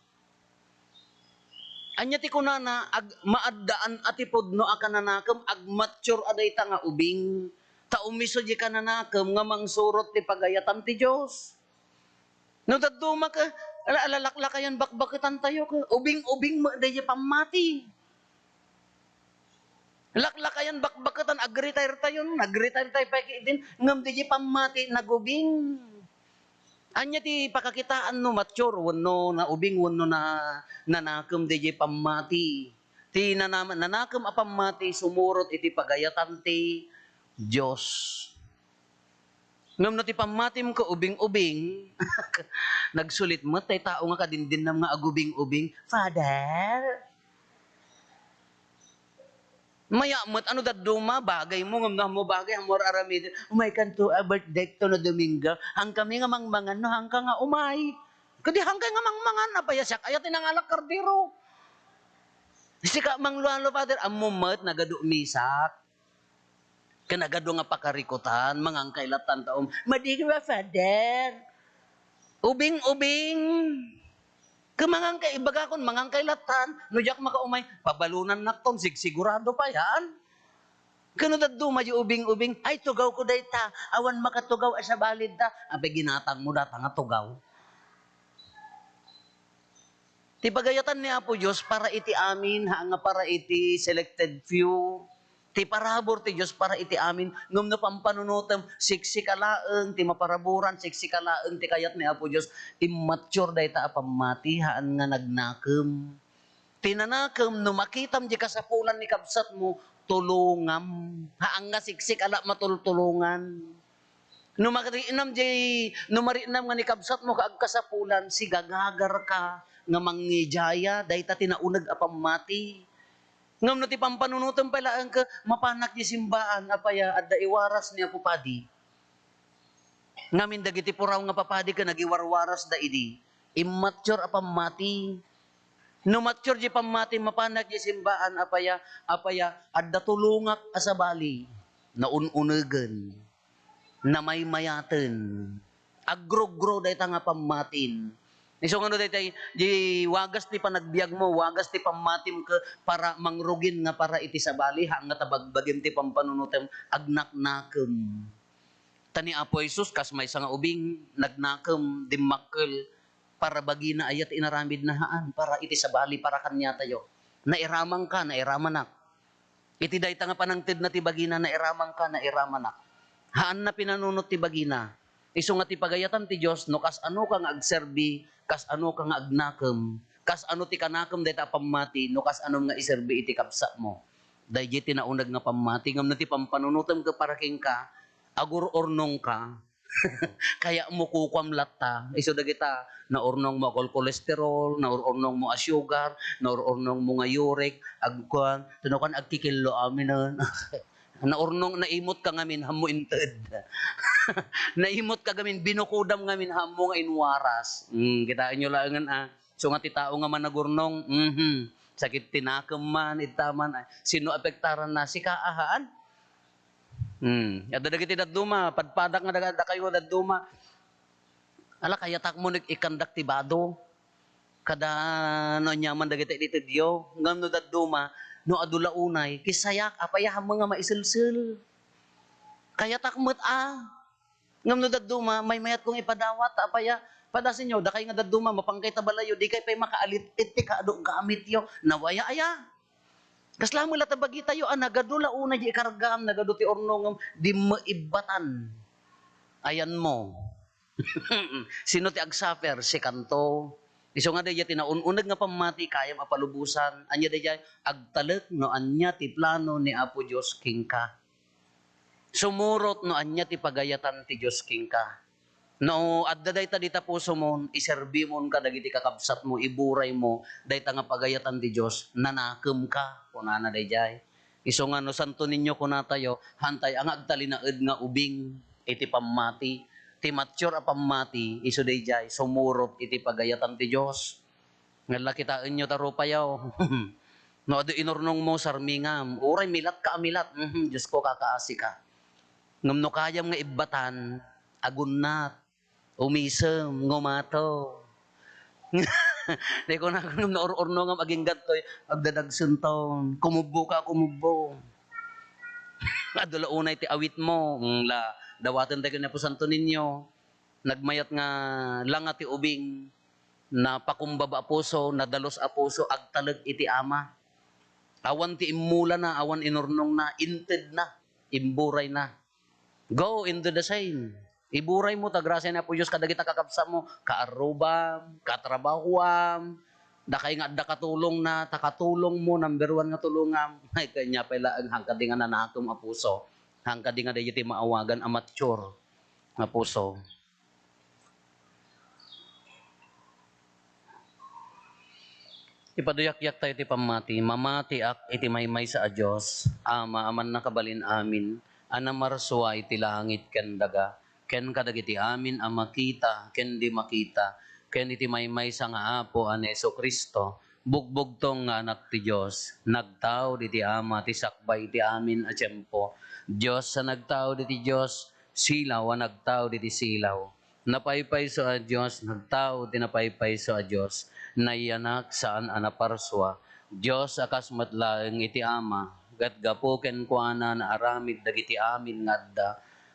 Ania ti kunana, ag-, maaddaan a ti pudno a kananakem, agmature a dayta nga ubing. Ta umisu di kananakem nga mangsurot ti pagayatan ti Dios. No dadduma ket, ala-, ala-, laklakayan bakbaketantayo ket, ubing-ubing met daydiay pammati. Laklakayan bakbaketan, ag-retire tayon, nag-retire tayo pay ketdin, ngem daydiay pammati, nagubing. Ania ti pakakitaan no mature wenno naubing wenno na-, nanakem daydiay pammati? Ti nanam-, nanakem a pammati sumurot iti pagayatan ti Dios. Ngem no ti pammatim ket ubing-ubing, nagsulit met tay tao nga kadindinnam nga agubing-ubing, "Father?" Maya met, ano dadduma, bagay mo, ngem no ammo bagay, ammo ar-aramiden. Umaykanto a birthday to no Domingo. Hankami nga mangmangan, no hanka nga umay. Kadi hankay nga mangmangan, apay a siak aya ti nangalak kardero. Sika manglualo, Father, ammo met, nagadu misak. Ken nagadu nga pakarikutan, mangankay lattan ta um-, "Madi ka ba, Father?" Ubing-ubing. Ken mangankay, ibagakon, mangankay lattan, no diak makaumay, pabalonannakton, sigsigurado pay, haan? Ken no dadduma di ubing-ubing, "Ay, tugawko dayta, awan makatugaw a sabali da." Apay ginatangmo data nga tugaw? Ti pagayatan ni Apo Dios para iti amin, haan nga para iti selected few. Ti parabur ti Dios para iti amin, ngem no pampanunotem, siksika laeng ti maparaburan, siksika laeng ti kayat ni Apo Dios, immature dayta a pammati, haan nga nagnakem. Ti nanakem, no makitam di kasapulan ni kabsatmo, tulongam. Haan nga siksika la matultulongan. No mariknam di, no mariknam nga ni kabsatmo ket agkasapulan, sigagagarka nga mangidiaya, dayta ti nauneg a pammati. Ngem no ti pampanunotem pay laeng ket mapanak di simbaan, apay a, adda iwaras ni Apo Padi. Ngamin dagiti puraw nga papadi ket nagiwarwarasda idi. Immature a pammati. No mature di pammati, mapanak di simbaan, apay a, apay a, adda tulongak a sabali. Naun-unegen. Namaymayaten. Agrugro dayta nga pammatin. Isu nga no daytay, di wagas ti panagbiagmo, wagas ti pammatim ket para mangrugin nga para iti sabali, haan nga ta bagbagim ti pampanunotem, agnaknakem. Ta ni Apo Jesus, kas maysa nga ubing, nagnakem, dimmakkel, para bagina aya ti inaramidna, haan, para iti sabali, para kaniatayo. Nairamanka, nairamanak. Iti dayta nga panangtedna ti bagina, nairamanka, nairamanak. Haanna pinanunot ti bagina. Isu nga ti pagayatan ti Dios, no kasanoka nga agserbi, kasanoka nga agnakem, kasano ti kanakem dayta a pammati, no kasanom nga iserbi iti kabsatmo. Daydiay ti nauneg nga pammati, ngem no ti pampanunotem ket para kenka, agur-urnongka. Kayatmo kukuam latta. Isu dagita, naurnongmo a kol-, kolesterol, naur-urnongmo a sugar, naur-urnongmo nga uric, agkuan, tunukan agkikillo aminen. Naurnong, naimot ka ngamin, hammo inted. Naimot ka ngamin, binukodam ngamin, hammo nga inwaras. Hmm, kitaenyo laengen, ah. So nga ti tao nga managurnong, mhm. Sakit ti nakem man, idta man, ay, sino apektaran na? Sika, ahaan? Hmm. Adda dagiti dadduma, padpadak nga daga-, dakayo dadduma. Ala, kayatakmo nag-ikandak ti bado. Kada no aniaman dagiti itedyo. Ngem no dadduma, no adu la unay, kisayak, apay a hammo nga maiselsel. Kayatak met a. Ngem no dadduma, maymayat kong ipadawat, apay a, padasenyo, dakay nga dadduma, mapangkay ta balayo, dikay pay makaalit-it ti kadu gamityo. Nawaya aya? Kasla met la ta bagitayo a nagadu la unay di ikargam, nagadu ti urnongem, dimmo ibbatan. Ayanmo. Sino ti agsuffer? Sikanto. Isu nga daydiay ti naun-uneg nga pammati, kayam a palubosan. Ania daydiay? Agtalek no ania ti plano ni Apo Dios kenka. Sumurot no ania ti pagayatan ti Dios kenka. No adda dayta dita pusomon, iserbimon kadagiti kakabsatmo, iburaymo dayta nga pagayatan ti Dios, nanakemka, kunana daydiay. Isu nga no Santo Niño kunatayo, haantay a nga agtalinaed nga ubing iti pammati. Ti mature a pammati, isu daydiay, sumurot iti pagayatan ti Dios. Ngella kitaenyo ta rupayaw. No adu inurnongmo, sarmingam. Uray milatka a milat. Mhm, Diosko, kakaasika. Ngem no kayam nga ibbatan, agunnat, umisem, ngumato. Di ko na, ngem no ur-urnongam, agingga daytoy, agdadagsenton. Kumubbo ka, kumubbo. Adu la unay ti awitmo. Mm, la, dawaten tayo ni Apo Santo Niño. Nagmayat nga langa ti ubing, napakumbaba a puso, nadalus a puso, agtalek iti Ama. Awan ti immulana, awan inurnongna, intedna, imburayna. Go and do the same. Iburaymo ta grasia ni Apo Dios kadagita kakabsatmo, kaarrubam, katrabahoam, dakay nga adda katulongna, ta katulongmo, number one nga tulongam. Ay, kanya pay laeng, hankadi nga nanakem a puso. Hankadi nga daydiay ti maawagan a mature nga puso. Ipaduyakyak tayo ti pammati. Mamatiak iti maymaysa a Dios, Ama a mannakabalin amin, a namarsua iti langit ken daga, ken kadagiti amin a makita ken di makita, ken iti maymaysa nga Apo a ni Jesu-Cristo, bugbugtong nga Anak ti Dios, nagtaud iti Ama ti sakbay iti amin a tiempo. Dios a nagtaud iti Dios, silaw a nagtaud iti silaw. Napaypayso a Dios, nagtaud ti napaypayso a Dios, nayanak saan a naparsua. Dios a kas met laeng iti Ama, ket gapu kenkuana naaramid dagiti amin nga adda.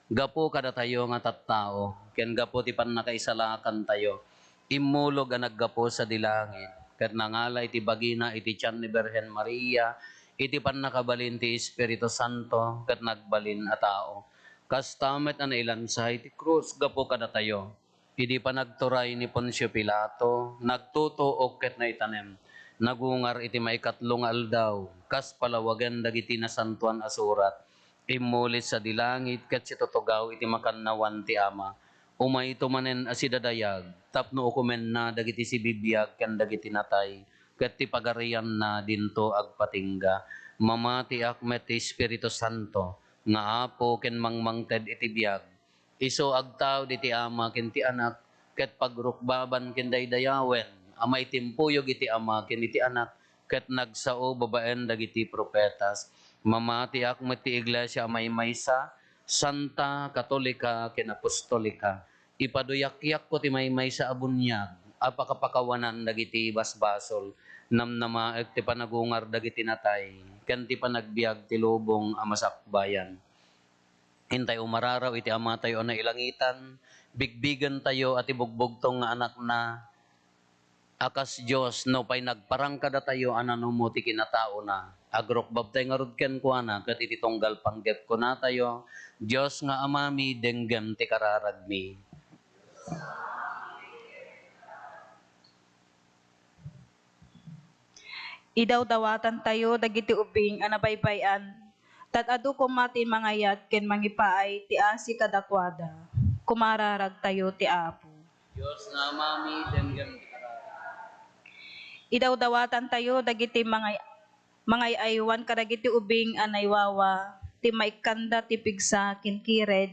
Gapu kadatayo nga tattao, ken gapu ti pannakaisalakantayo, immulog a naggapu sadi langit, ket nangala iti bagina iti tian ni Birhen Maria, iti pannakabalin ti Espiritu Santo, ket nagbalin a tao. Kasta met a nailansa iti krus gapu kadatayo. Idi panagturay ni Poncio Pilato, nagtutuok ket naitanem. Nagungar iti maikatlo nga aldaw, kas palawagen dagiti Nasantoan a Surat. Immulit sadi langit ket situtugaw iti makannawan ti Ama. Umayto manen a sidadayag tapno ukomenna dagiti sibibiag ken dagiti natay, ket ti pagarianna dinto agpatingga. Mamatiak met ti Espiritu Santo nga Apo ken mangmangted iti biag. Isu agtaud iti Ama ken ti Anak, ket pagrukbaban ken daydayawen a maitimpuyog iti Ama ken iti Anak, ket nagsao babaen dagiti profetas. Mamatiak met ti iglesia a maymaysa, santa, katolika, ken apostolika. Ipaduyakyakko ti maymaysa a buniag a pakapakawanan dagiti basbasol, namnamaek ti panagungar dagiti natay, ken ti panagbiag ti lubong a masakbayan. Intay umararaw iti Amatayo a nailangitan, bigbigentayo a ti bugbugtong nga Anakna a kas Dios, nupay nagparang kadatayo a nanumo ti kinataona, Agrukbabtay ngarud kenkuana ket iti tunggal panggep kunatayo, Dios nga Amami, denggem ti kararagmi. Idawdawatantayo dagiti ubing a nabaybay-an, ta ad-adu koma ti mangayat ken mangipaay ti asi kadakuada. Kumararagtayo ti Apo. Dios nga Amami, denggem ti kararag. Idawdawatantayo dagiti mangay-, mangay-aywan kadagiti ubing a naiwawa, ti maikkanda ti pigsa ken kired,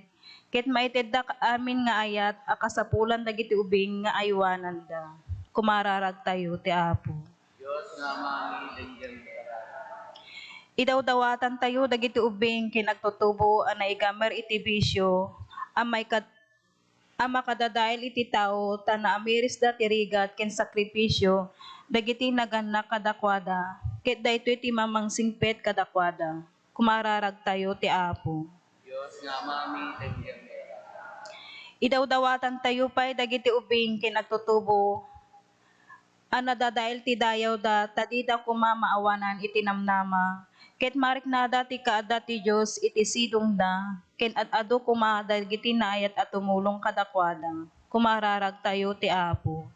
ket maitedda amin nga ayat a kasapulan dagiti ubing nga aywananda. Kumararagtayo ti Apo. Dios nga Amami, denggem ti kararag. Idawdawatantayo dagiti ubing ken agtutubo a naigamer iti bisio, a maikad-, a makadadael iti tao, ta naamirisda ti rigat ken sakrifisio dagiti nagannak kadakuada, ket daytoy ti mamangsingpet kadakuada. Kumararagtayo ti Apo. Dios nga Amami, denggem ti kararag. Idawdawatantayo pay dagiti ubing ken agtutubo a nadadael ti dayawda, ta dida koma maawanan iti namnama, ket mariknada ti kaadda ti Dios iti sidongda, ken ad-adu koma dagiti naayat a tumulong kadakuada. Kumararagtayo ti Apo.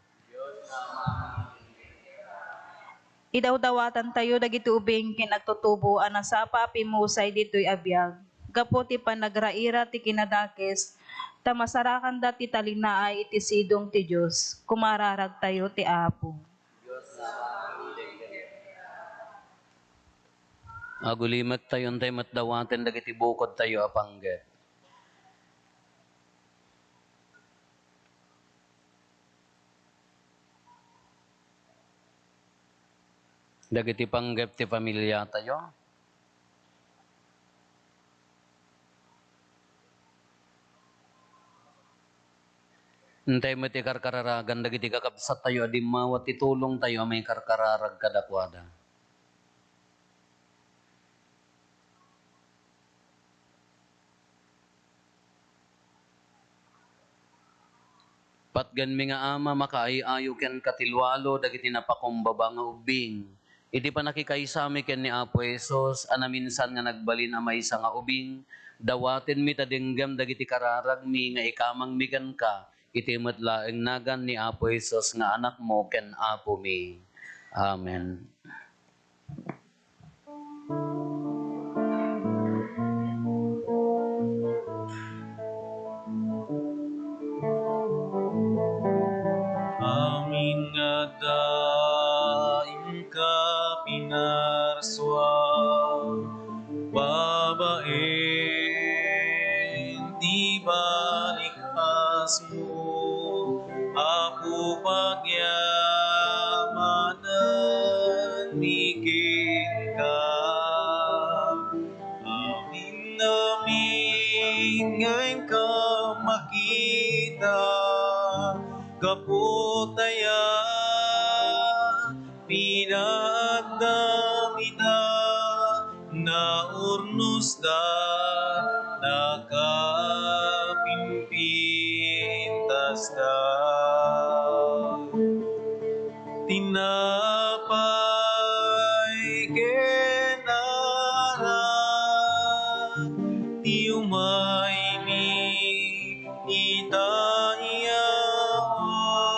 Idawdawatantayo dagiti ubing ken agtutubo a nasapa a pimmusay ditoy a biag, gapu ti panagraira ti kinadakes, ta masarakanda ti talinaay iti sidong ti Dios. Kumararagtayo ti Apo. Agulimettayo, intay met dawaten dagiti bukodtayo a panggep. Dagiti panggep ti familiatayo. Intay met ikarkararagan dagiti kakabsattayo a dimmawa ti tulongtayo a maikarkararag kadakuada. Patgenmi nga Ama, makaay-ayo kenka ti lualo dagiti napakumbaba nga ubbing iti pannakikaysami ken ni Apo Jesus a naminsan nga nagbalin a maysa nga ubing. Dawatenmi ta denggem dagiti kararagmi nga ikamangmi kenka, iti met laeng nagan ni Apo Jesus nga Anakmo ken Apomi. Amen. Amin nga adda inka pinarsua, babaen ti balikasmo, Apo, pagyamananmi kenka. Amin, amin nga inka makita, gapu ta aya pinaadda ita, naurnosda, nakapimpintasda. Tinapay ken arak ti umaymi ita iyawat,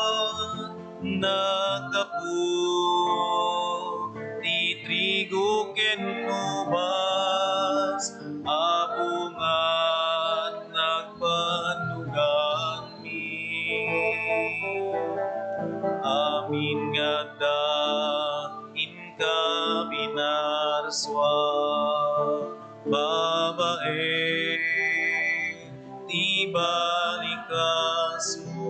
naggapu ti trigo ken ubas a bunga nagbannogan. Amin nga adda inka pinarsua, babaen ti balikasmo,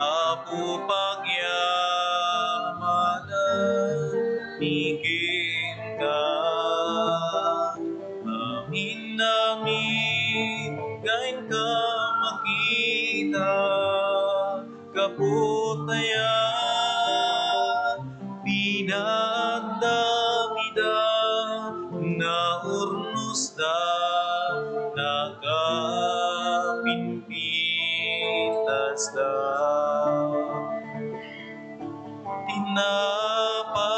Apo, pagyamanan mi kenka. Amin, amin nga inka makita, gapu ta aya pinaadda ita, naurnosda, nakapimpintasda. Tinapay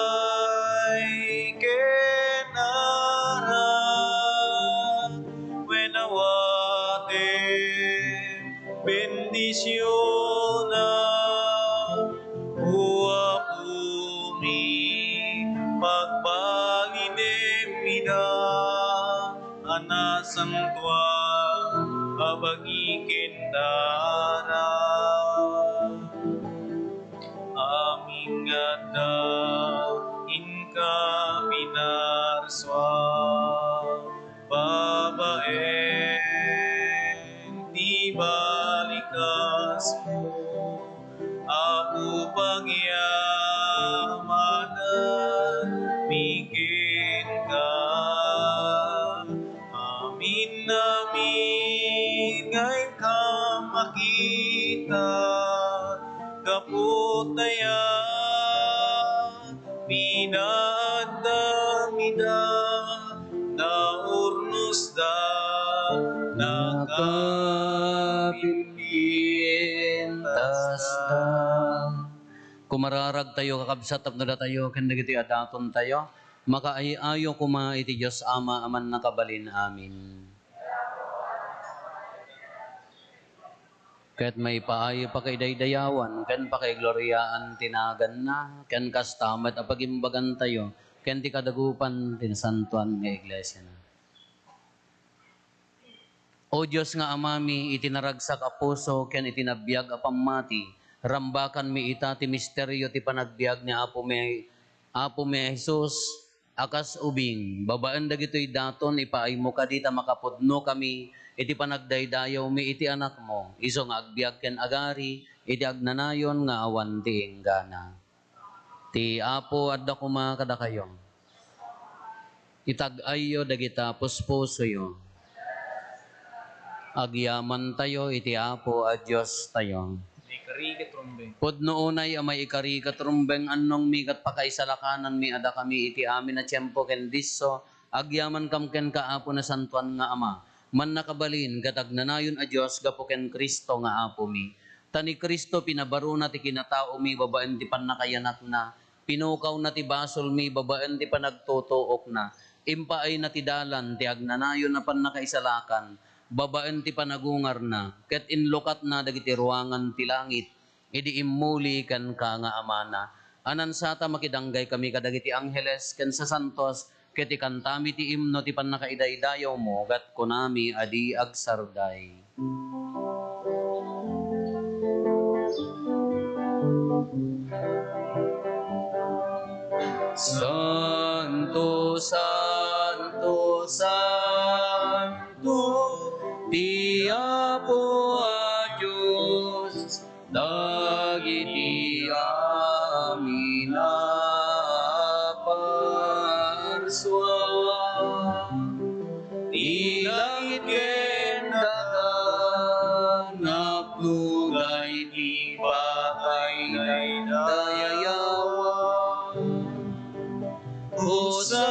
ken Santuan a bagi ken dara. Amin nga adda inka pinarsua babaen ti balikasmo. Apo, pagyamanan mi kenka. Amin, amin nga inka makita, gapu ta pinaadda mi da, naurnosda, nakapimpintasda. Kumararagtayo, kakabsat, tapno datayo ken dagiti adatontayo makaay-ayo koma iti Dios Ama a Mannakabalin. Amin. Ket maipaay pakaidaydayawan ken pakaigloriaan ti naganna, ken kasta met a pagimbagantayo ken ti kadagupan ti nasantoan nga iglesiana. O Dios nga Amami, iti naragsak a puso ken iti nabiag a pammati, rambakanmi ita ti misterio ti panagbiag ni Apomi, Apomi a Jesus, a kas ubing. Babaen dagitoy daton, ipaaymo kadi ta makapudnokami iti panagdaydayawmi iti Anakmo, isu nga agbiag ken agari iti agnanayon nga awan ti inggana. Ti Apo adda koma kadakayo. Itag-ayyo dagita puspusoyo. Agyamantayo iti Apo a Diostayo. Maikari ket rumbeng. Pudno unay a maikari ket rumbeng, annongmi ket pakaisalakananmi a dakami iti amin a tiempo ken disso, agyamankam kenka, Apo, nasantoan nga Ama, mannakabalin ket agnanayon a Dios gapu ken Cristo nga Apomi. Ta ni Cristo pinabarona ti kinataomi babaen ti pannakayanakna, pinukawna ti basolmi babaen ti panagtutuokna, impaayna ti dalan ti agnanayon a pannakaisalakan babaen ti panagungarna, ket inlukatna dagiti ruangan ti langit idi immuli kenka nga Amana. Anansata makidanggay kami kadagiti angheles ken sasantos, ket ikantami ti imno ti pannakaidaydayaw-mo, ket kunami a di agsarday. Santo, santo, santo, ti Apo a Dios, dagiti amin a parsua. Ti langit ken daga, napnogay ti pakaidaydayawan. Hosanna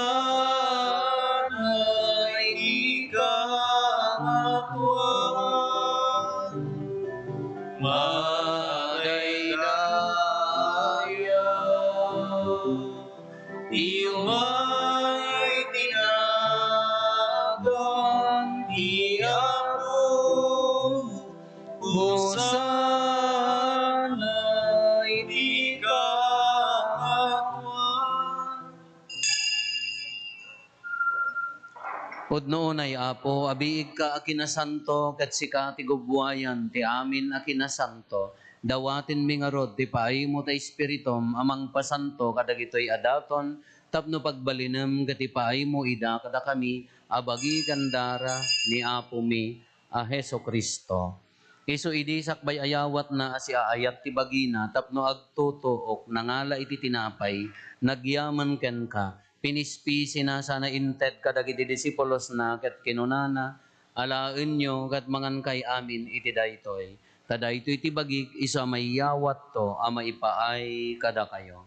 iti kangatoan. Madaydayaw ti umay ti nagan ti Apo. Hosanna iti kangatoan. Pudno unay, Apo, a biigka a kinasanto, ket sika ti gubbuayan ti amin a kinasanto. Dawatenmi ngarud ti paaymo ta Espiritum a mangpasanto kadagitoy a daton tapno pagbalinem ket ipaaymo ida kadakami a bagi ken dara ni Apomi a Jesu-Cristo. Isu idi sakbay a yawatna a siaayat ti bagina tapno agtutuok, nangala iti tinapay, nagyaman kenka, pinispisina sana inted kadagiti disipulosna ket kinunana, "Alaenyo ket mangankay amin iti daytoy, ta daytoy ti bagik isu a mayawatto a maipaay kadakayo."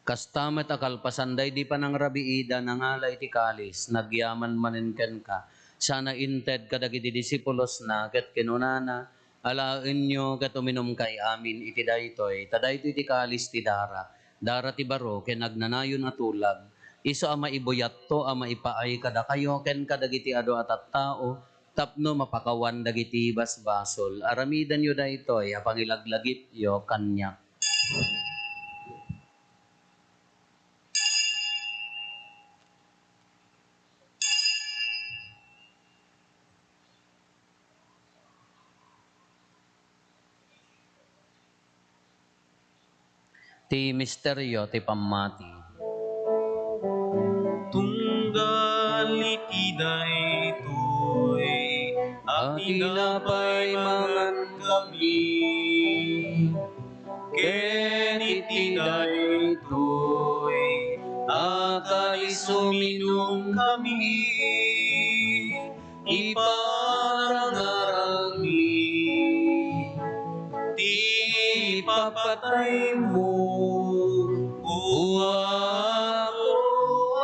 Kasta met a kalpasan daydi panangrabiida, nangala iti kalis, nagyaman manen kenka, sana inted kadagiti disipulosna, ket kinunana, "Alaenyo ket uminumkay amin iti daytoy, ta daytoy ti kalis ti dara, dara ti baro ken agnanayon a tulag, isu a maibuyatto a maipaay kadakayo ken kadagiti adu a tattao tapno mapakawan dagiti basbasol. Aramidenyo daytoy a pangilaglagipyo kaniak. Ti misterio ti pammati. Tunggal iti daytoy a tinapay mangankami, ken iti daytoy a kalis uminumkami, iparangarangmi ti papataymo, O Apo,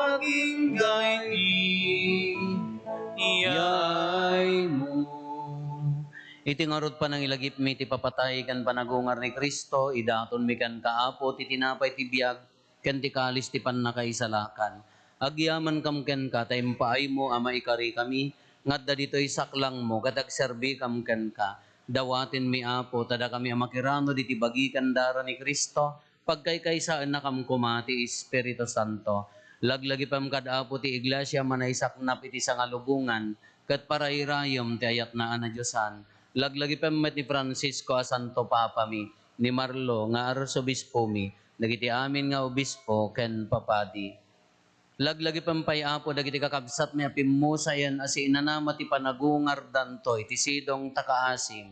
agingga iti yaaymo. Iti ngarud panangilagipmi ti papatay ken panagungar ni Cristo, idatonmi kenka, Apo, ti tinapay ti biag ken ti kalis ti pannakaisalakan. Agyamankam kenka ta impaaymo a maikarikami nga adda ditoy saklangmo ket agserbikam kenka. Dawatenmi, Apo, ta dakami a makiranod iti bagi ken dara ni Cristo, pagkaykaysaennakam koma ti Espiritu Santo. Laglagipem kad, Apo, ti Iglesia a manaisaknap iti sangalubongan ket parayrayem ti ayatna a nadiosan. Laglagipem met ni Francisco a Santo Papami, ni Marlo nga Arsobispomi, dagiti amin nga obispo ken papadi. Laglagipem pay, Apo, dagiti kakabsatmi a pimmusayen a siinanama ti panagungardanto iti sidong ta kaasim.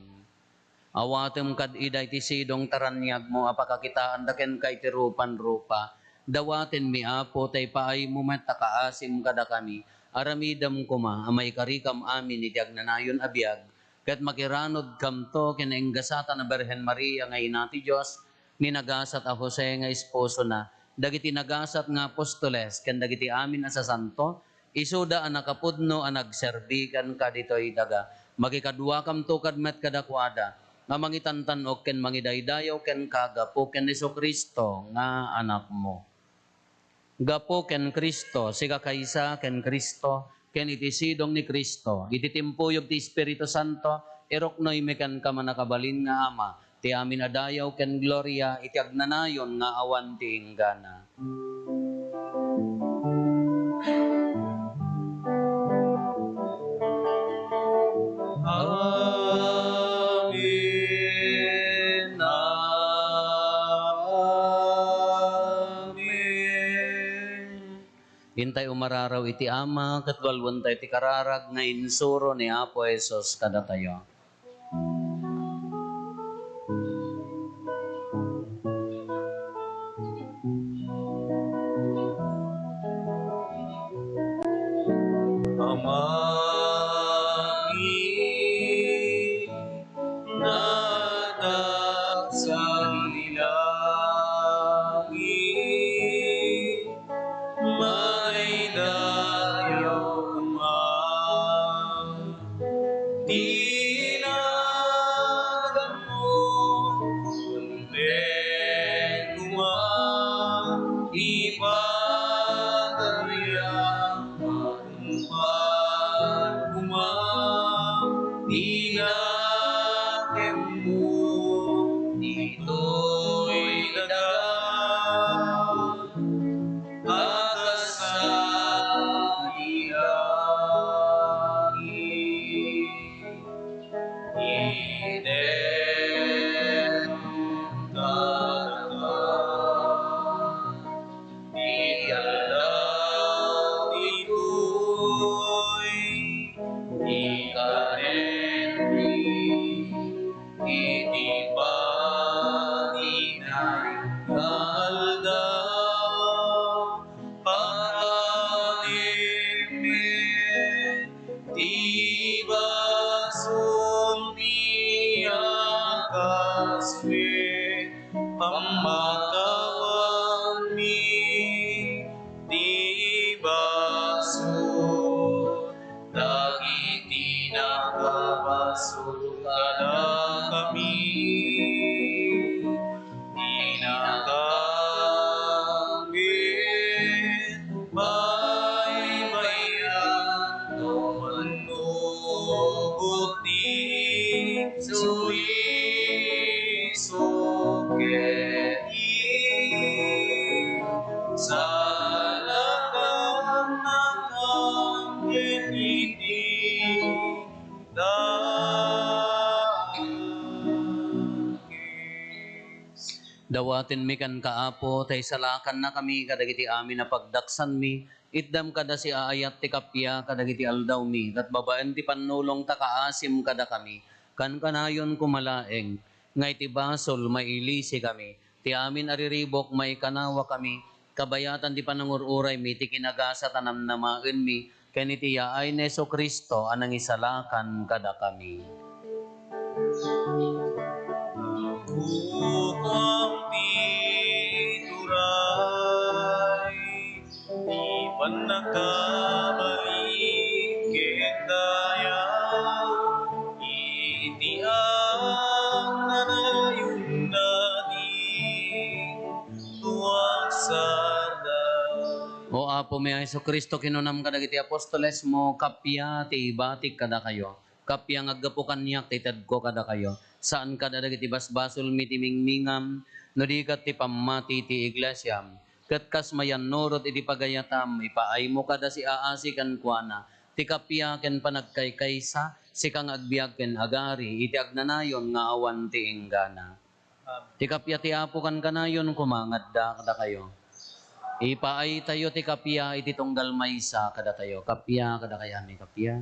Awatem kad ida iti sidong ta raniagmo a pakakitaanda kenka iti rupan-rupa. Dawatenmi, Apo, ta ipaaymo met ta kaasim kadakami. Aramidem koma a maikarikam amin iti agnanayon a biag, ket makiranudkamto ken nainggasatan a Birhen Maria nga Ina ti Dios, ni nagasat a Jose nga esposona, dagiti nagasat nga apostoles, ken dagiti amin a sasanto, isuda a nakapudno a nagserbi kenka ditoy daga. Makikaduakamto kad met kadakuada, nga mangitantan-ok ken mangidaydayaw kenka gapu ken Jesu-Cristo nga Anakmo. Gapu ken Cristo, sika kaysa ken Cristo, ken iti sidong ni Cristo, iti timpuyog ti Espiritu Santo, iruknoymi kenka, mannakabalin nga Ama, ti amin a dayaw ken gloria iti agnanayon nga awan ti inggana. Amen. Amen. Intay umararaw iti Ama, ket walwentayo ti kararag nga insuro ni Apo Jesus kadatayo. Amami, nga adda sadi langit, madaydayaw koma ti naganmo, ken koma ti panagayam. Dawatenmi kenka, Apo, ta isalakannakami kadagiti amin a pagdaksanmi. Itdam kada siaayat ti kappia kadagiti aldawmi, ket babaen ti pannulongta, kaasim kadakami. Kankanayon koma laeng nga iti basol, mailisikami. Ti amin a riribuk, maikanawakami. Kabayatan ti panangur-uraymi, ti kinagasat a namnamaenmi, ken iti yaay ni Jesu-Cristo a nangisalakan kadakami. Kukuam ti turay, ti pannakabalik ket daya, iti agnanayon na di tuagsarda. O Apomi a Jesu-Cristo, kinunam kadagiti apostolesmo, kappia ti ibatik kadakayo. Kappia nga aggapu kaniak ti itedko kadakayo. Saan kada dagiti basbasolmi ti mingmingam, no di ket ti pammati ti iglesiam. Ket kas mayannurot iti pagayatam, ipaaymo kada siaasi kenkuana ti kappia ken panagkaykaysa, sika nga agbiag ken agari iti agnanayon nga awan ti inggana. Ti kappia ti Apo kankanayon koma nga adda kadakayo. Ipaaytayo ti kappia iti tunggal maysa kadatayo. Kappia kadakayo, amin, kappia.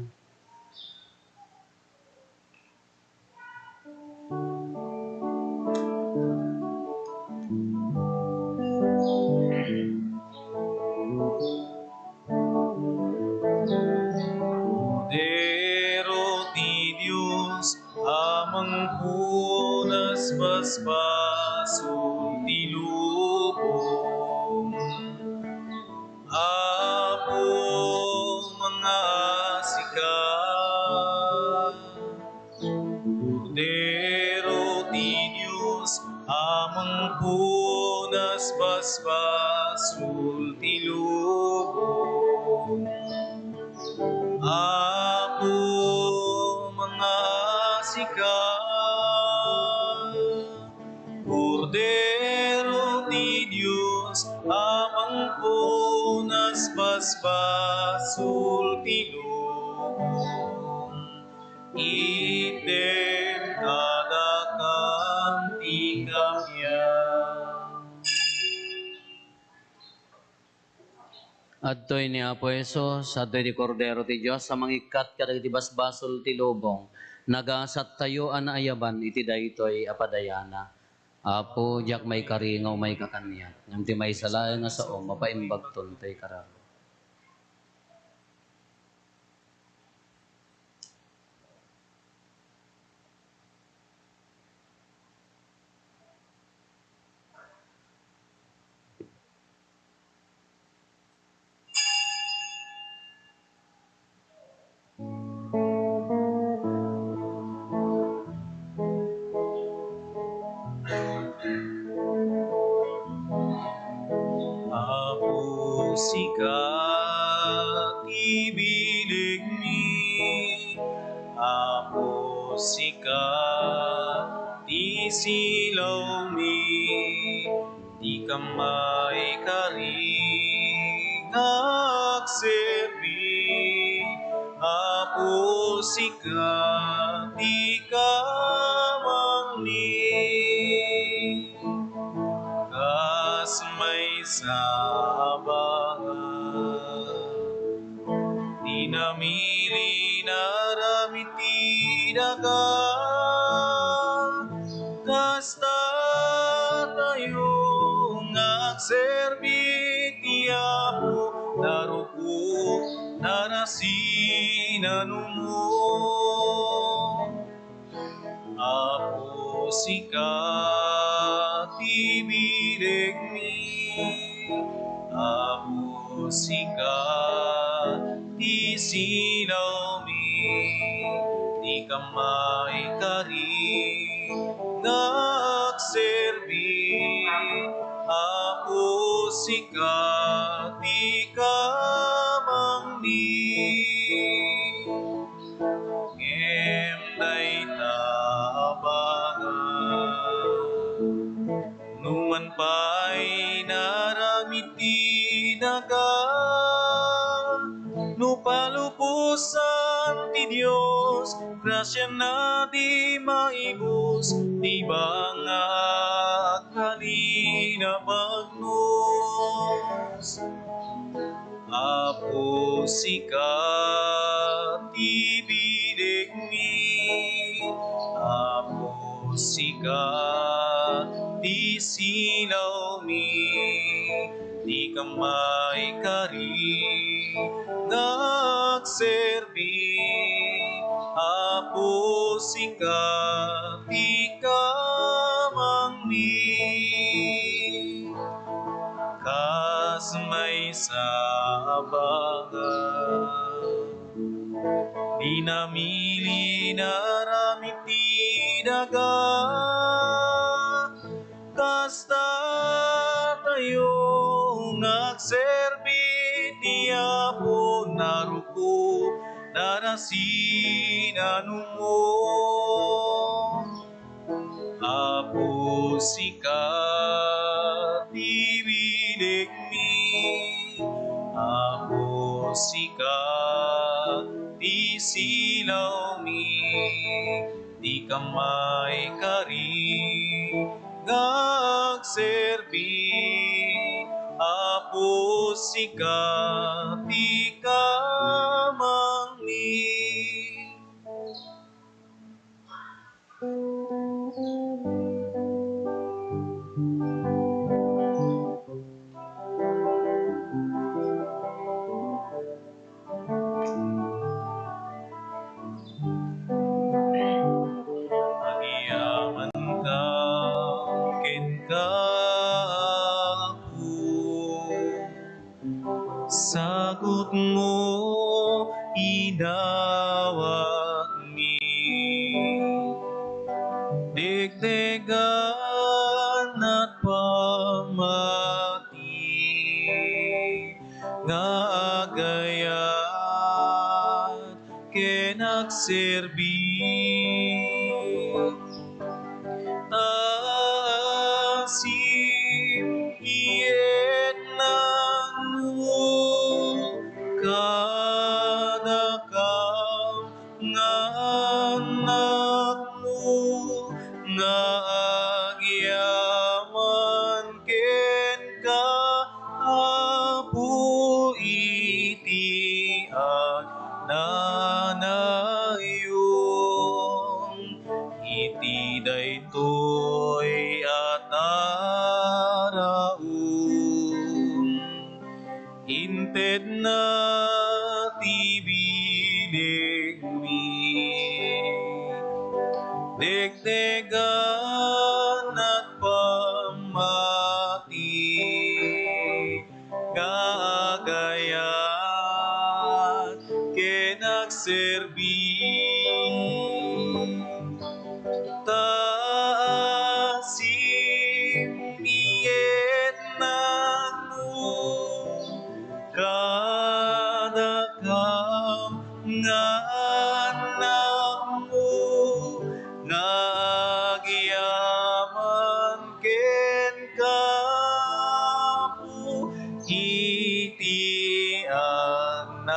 Kordero ti Dios, a mangpunas basbasol ti lubong. Apo, mangaasika. Kordero ti Dios, a mangpunas basbasol ti lubong. Apo, mangaasika. Kordero ti Dios, a mangpunas basbasol ti lubong. Itdem kadakam ti kappia. Adtoy ni Apo Jesus, adtoy ti Kordero ti Dios a mangikkat kadagiti basbasol ti lubong. Nagasattayo a naayaban iti daytoy a padayana. Apo, diak maikari nga umayka kaniak, ngem ti maysa laeng a sao, mapaimbagton ti kararua. Apo, sika ti bilegmi, Apo, sika ti silawmi, dika maikari nga agserbi, Apo, sika ti kamangmi. Kas maysa a bangat, ti namili nga aramid ti daga. Kasta tayo nga agserbi ti Apo, narukop, narasinanumo. Apo, sika ti bilegmi. Apo, sika ti silawmi. Dika maikari nga agserbi. Apo, sika ti kamangmi. Ngem dayta a bangat, numan pay nga aramid ti daga, no palubosan ti Dios, grasiana ti maibus ti bangat. Kali Apo, sika ti bilegmi. Apo, sika ti silawmi. Dika maikari nga agserbi. Apo, sika ti kamangmi. Kas maysa a banga, dinamili naramid ti daga. Kasta tayo nga agserbi ti Apo, naruko, narasinanumo. Apo, sika ti bilegmi. Apo, sika ti silawmi. Dika maikari nga agserbi. Apo, sika ti kamangmi. Agyamankam kenka, Apo. Sagut mo, inawatmi. Degdegan at pammati nga agayat ken agserbi. Ta asim iyetnanmo kadakam nga annakmo nga agyaman kenka, Apo, iti agnanayon iti daytoy a taraon. Intedna ti bilegmi, degdegan at pammati nga agayat ken agserbi. Ta asim iyetnanmo kadakam nga annakmo nga agyaman kenka, Apo, iti agnanayon.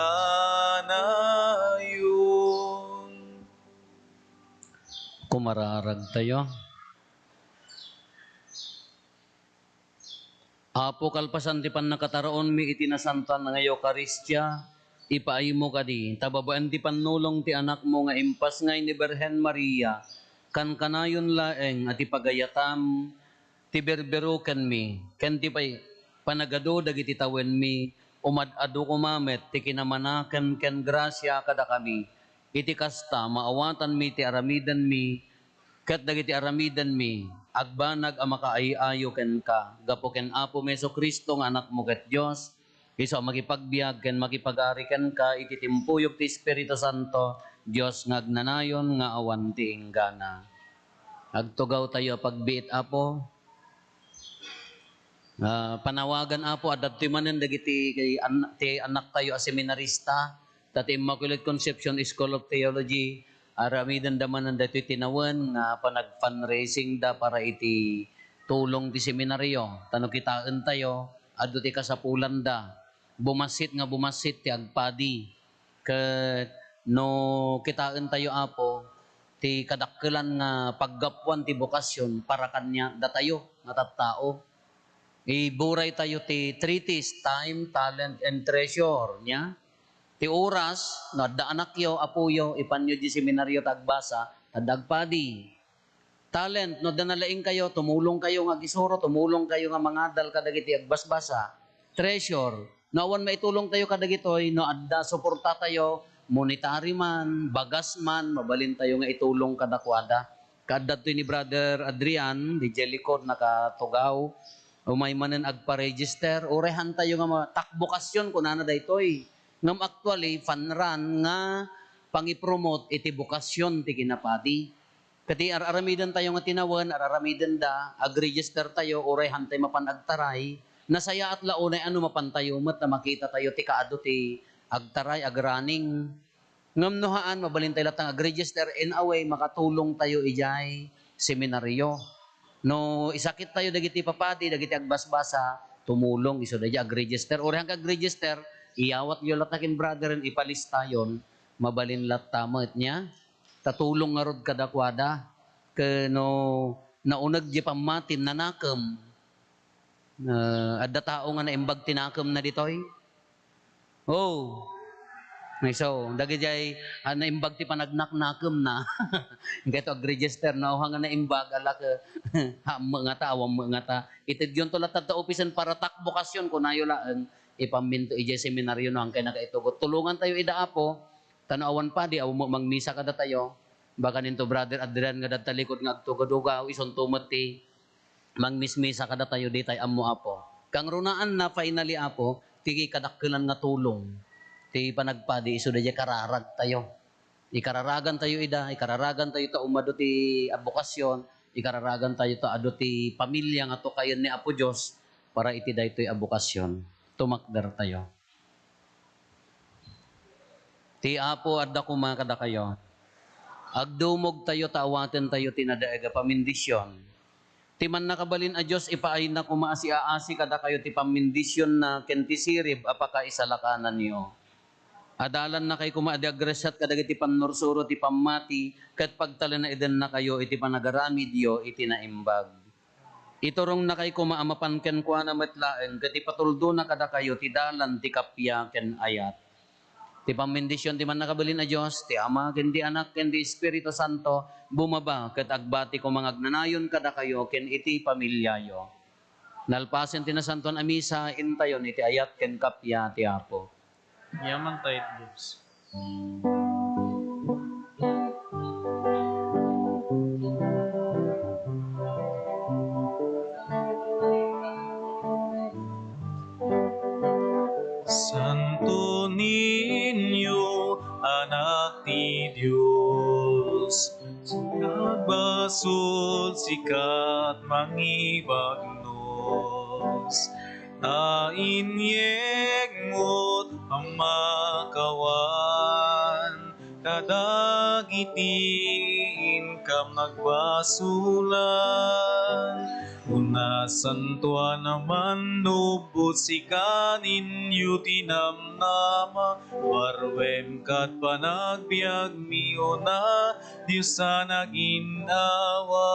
Kumararagtayo. Apo, kalpasan ti pannakataraonmi iti nasantoan nga Eukaristia, ipaaymo kadi ta babaen ti pannulong ti Anakmo nga impasngay ni Birhen Maria, kankanayon laeng a ti pagayatam ti berberukenmi ken ti pay-, panagadu dagiti tawenmi, umad-adu koma met ti kinamanakem ken grasia kadakami. Iti kasta, maawatanmi ti aramidenmi ket dagiti aramidenmi agbanag a makaay-ayo kenka. Gapu ken Apomi Jesu-Cristo nga Anakmo ket Dios, isu a makipagbiag ken makipagari kenka iti timpuyog ti Espiritu Santo, Dios nga agnanayon nga awan ti inggana. Agtugawtayo a pagbiit, Apo. Ah, panawagan, Apo, adda ditoy manen dagiti an-, ti annaktayo a seminarista, ta ti Immaculate Conception School of Theology, aramidenda manen daytoy tinawen nga panag-fundraising da para iti tulong ti seminaryo. Ta no kitaentayo, adda ti kasapulanda. Bumassit nga bumassit ti agpadi. Ket no kitaentayo, Apo, ti kadakkelan nga paggapuan ti bokasyon para kaniadatayo nga tattao. Iburay tayo ti three T's, time, talent, and treasure. Nia? Ti oras, no adda anakyo, apoyo, ipanyo di seminario ta agbasa, ta adda agpadi. Talent, no adda nalaing kayo, tumulong kayo nga agisuro, tumulong kayo nga mangadal kadagiti agbasbasa. Treasure, no awan maitulong tayo kadagitoy, no adda suporta tayo, monetary man, bagas man, mabalin tayo nga itulong kadakuada. Kaadda toy ni Brother Adrian, di Jellicot, nakatugaw. Umay manen agpa-register, uray han tayo nga ma-, tak bokasyon, kunana daytoy. Ngem actually, fan run nga pangipromote iti bokasyon ti kinapadi. Ket ti ar-aramiden tayo nga tinawen, ar-aramiden da, ag-register tayo, uray han tayo mapan agtaray, nasayaat la unay ano mapan tayo met ta makita tayo ti kaadu ti agtaray, agrunning. Ngem no haan, mabalin tayo latta nga ag-register in a way makatulong tayo idiay seminaryo. No isakit tayo dagiti papadi, dagiti agbasbasa, tumulong isu daydi ag-register. Uray han ka ag-register, iyawatyo latta ken brother, ipalistayon, mabalin latta met nia. Ta tulong ngarud kadakuada. Ken no nauneg di pammatim, nanakem. Ah, adda tao nga naimbag ti nakemna ditoy? Oh. Isu, dagidiay, ah, naimbag ti panagnaknakemna. Inkay to ag-register, no? Awan nga naimbag, ala ket, haan met ngata, awan met ngata. Itedyonto latta ta opisen para tak bokasyon, kunayo laeng, ipamminto idiay seminaryo, no? Inkay nakaitugot. Tulongan tayo ida, Apo. Ta no awan padi, awan met mangmisa kadatayo. Baka ninto Brother Adrian nga dadta likod nga agtugadugaw, isunto met ti mangmismisa kadatayo, ditay ammo, Apo. Kangrunaanna, finally, Apo, ti kadakkelan nga tulong ti panagpadi isu daydiay kararagtayo. Ikararagantayo ida, ikararagantayo ta umadu ti abokasyon, ikararagantayo ta adu ti pamilia nga tukayen ni Apo Dios para iti daytoy a bokasyon. Tumakdertayo. Ti Apo adda koma kadakayo. Agdumogtayo ta awatentayo ti nadaag a pammendision. Ti Mannakabalin a Dios, ipaayna koma a siaasi kadakayo ti pammendionna ken ti sirib a pakaisalakananyo. Adalannakay koma a di agresiat kadagiti pannursuro ti pammati ket pagtalinaedennakayo iti panagaramidyo iti naimbag. Iturongnakay koma a mapan kenkuana met laeng ket ipatuldona kadakayo ti dalan ti kappia ken ayat. Ti pammendision ti Mannakabalin a Dios, ti Ama, ken ti Anak, ken ti Espiritu Santo, bumaba ket agbati koma nga agnanayon kadakayo ken iti pamiliayo. Nalpasen ti Nasantoan a Misa, intayon iti ayat ken kappia ti Apo. Yaman tayo, Dios. Santo Niño, Anak ti Dios, sika agbasol, sika ti mangibagnos. Ta inyegmo a makawan kadagiti inkam nagbasolan. O Nasantoan a Mannubbot, sika Niño ti namnama, barruem ket panagbiagmi, o Dios a naginnawa.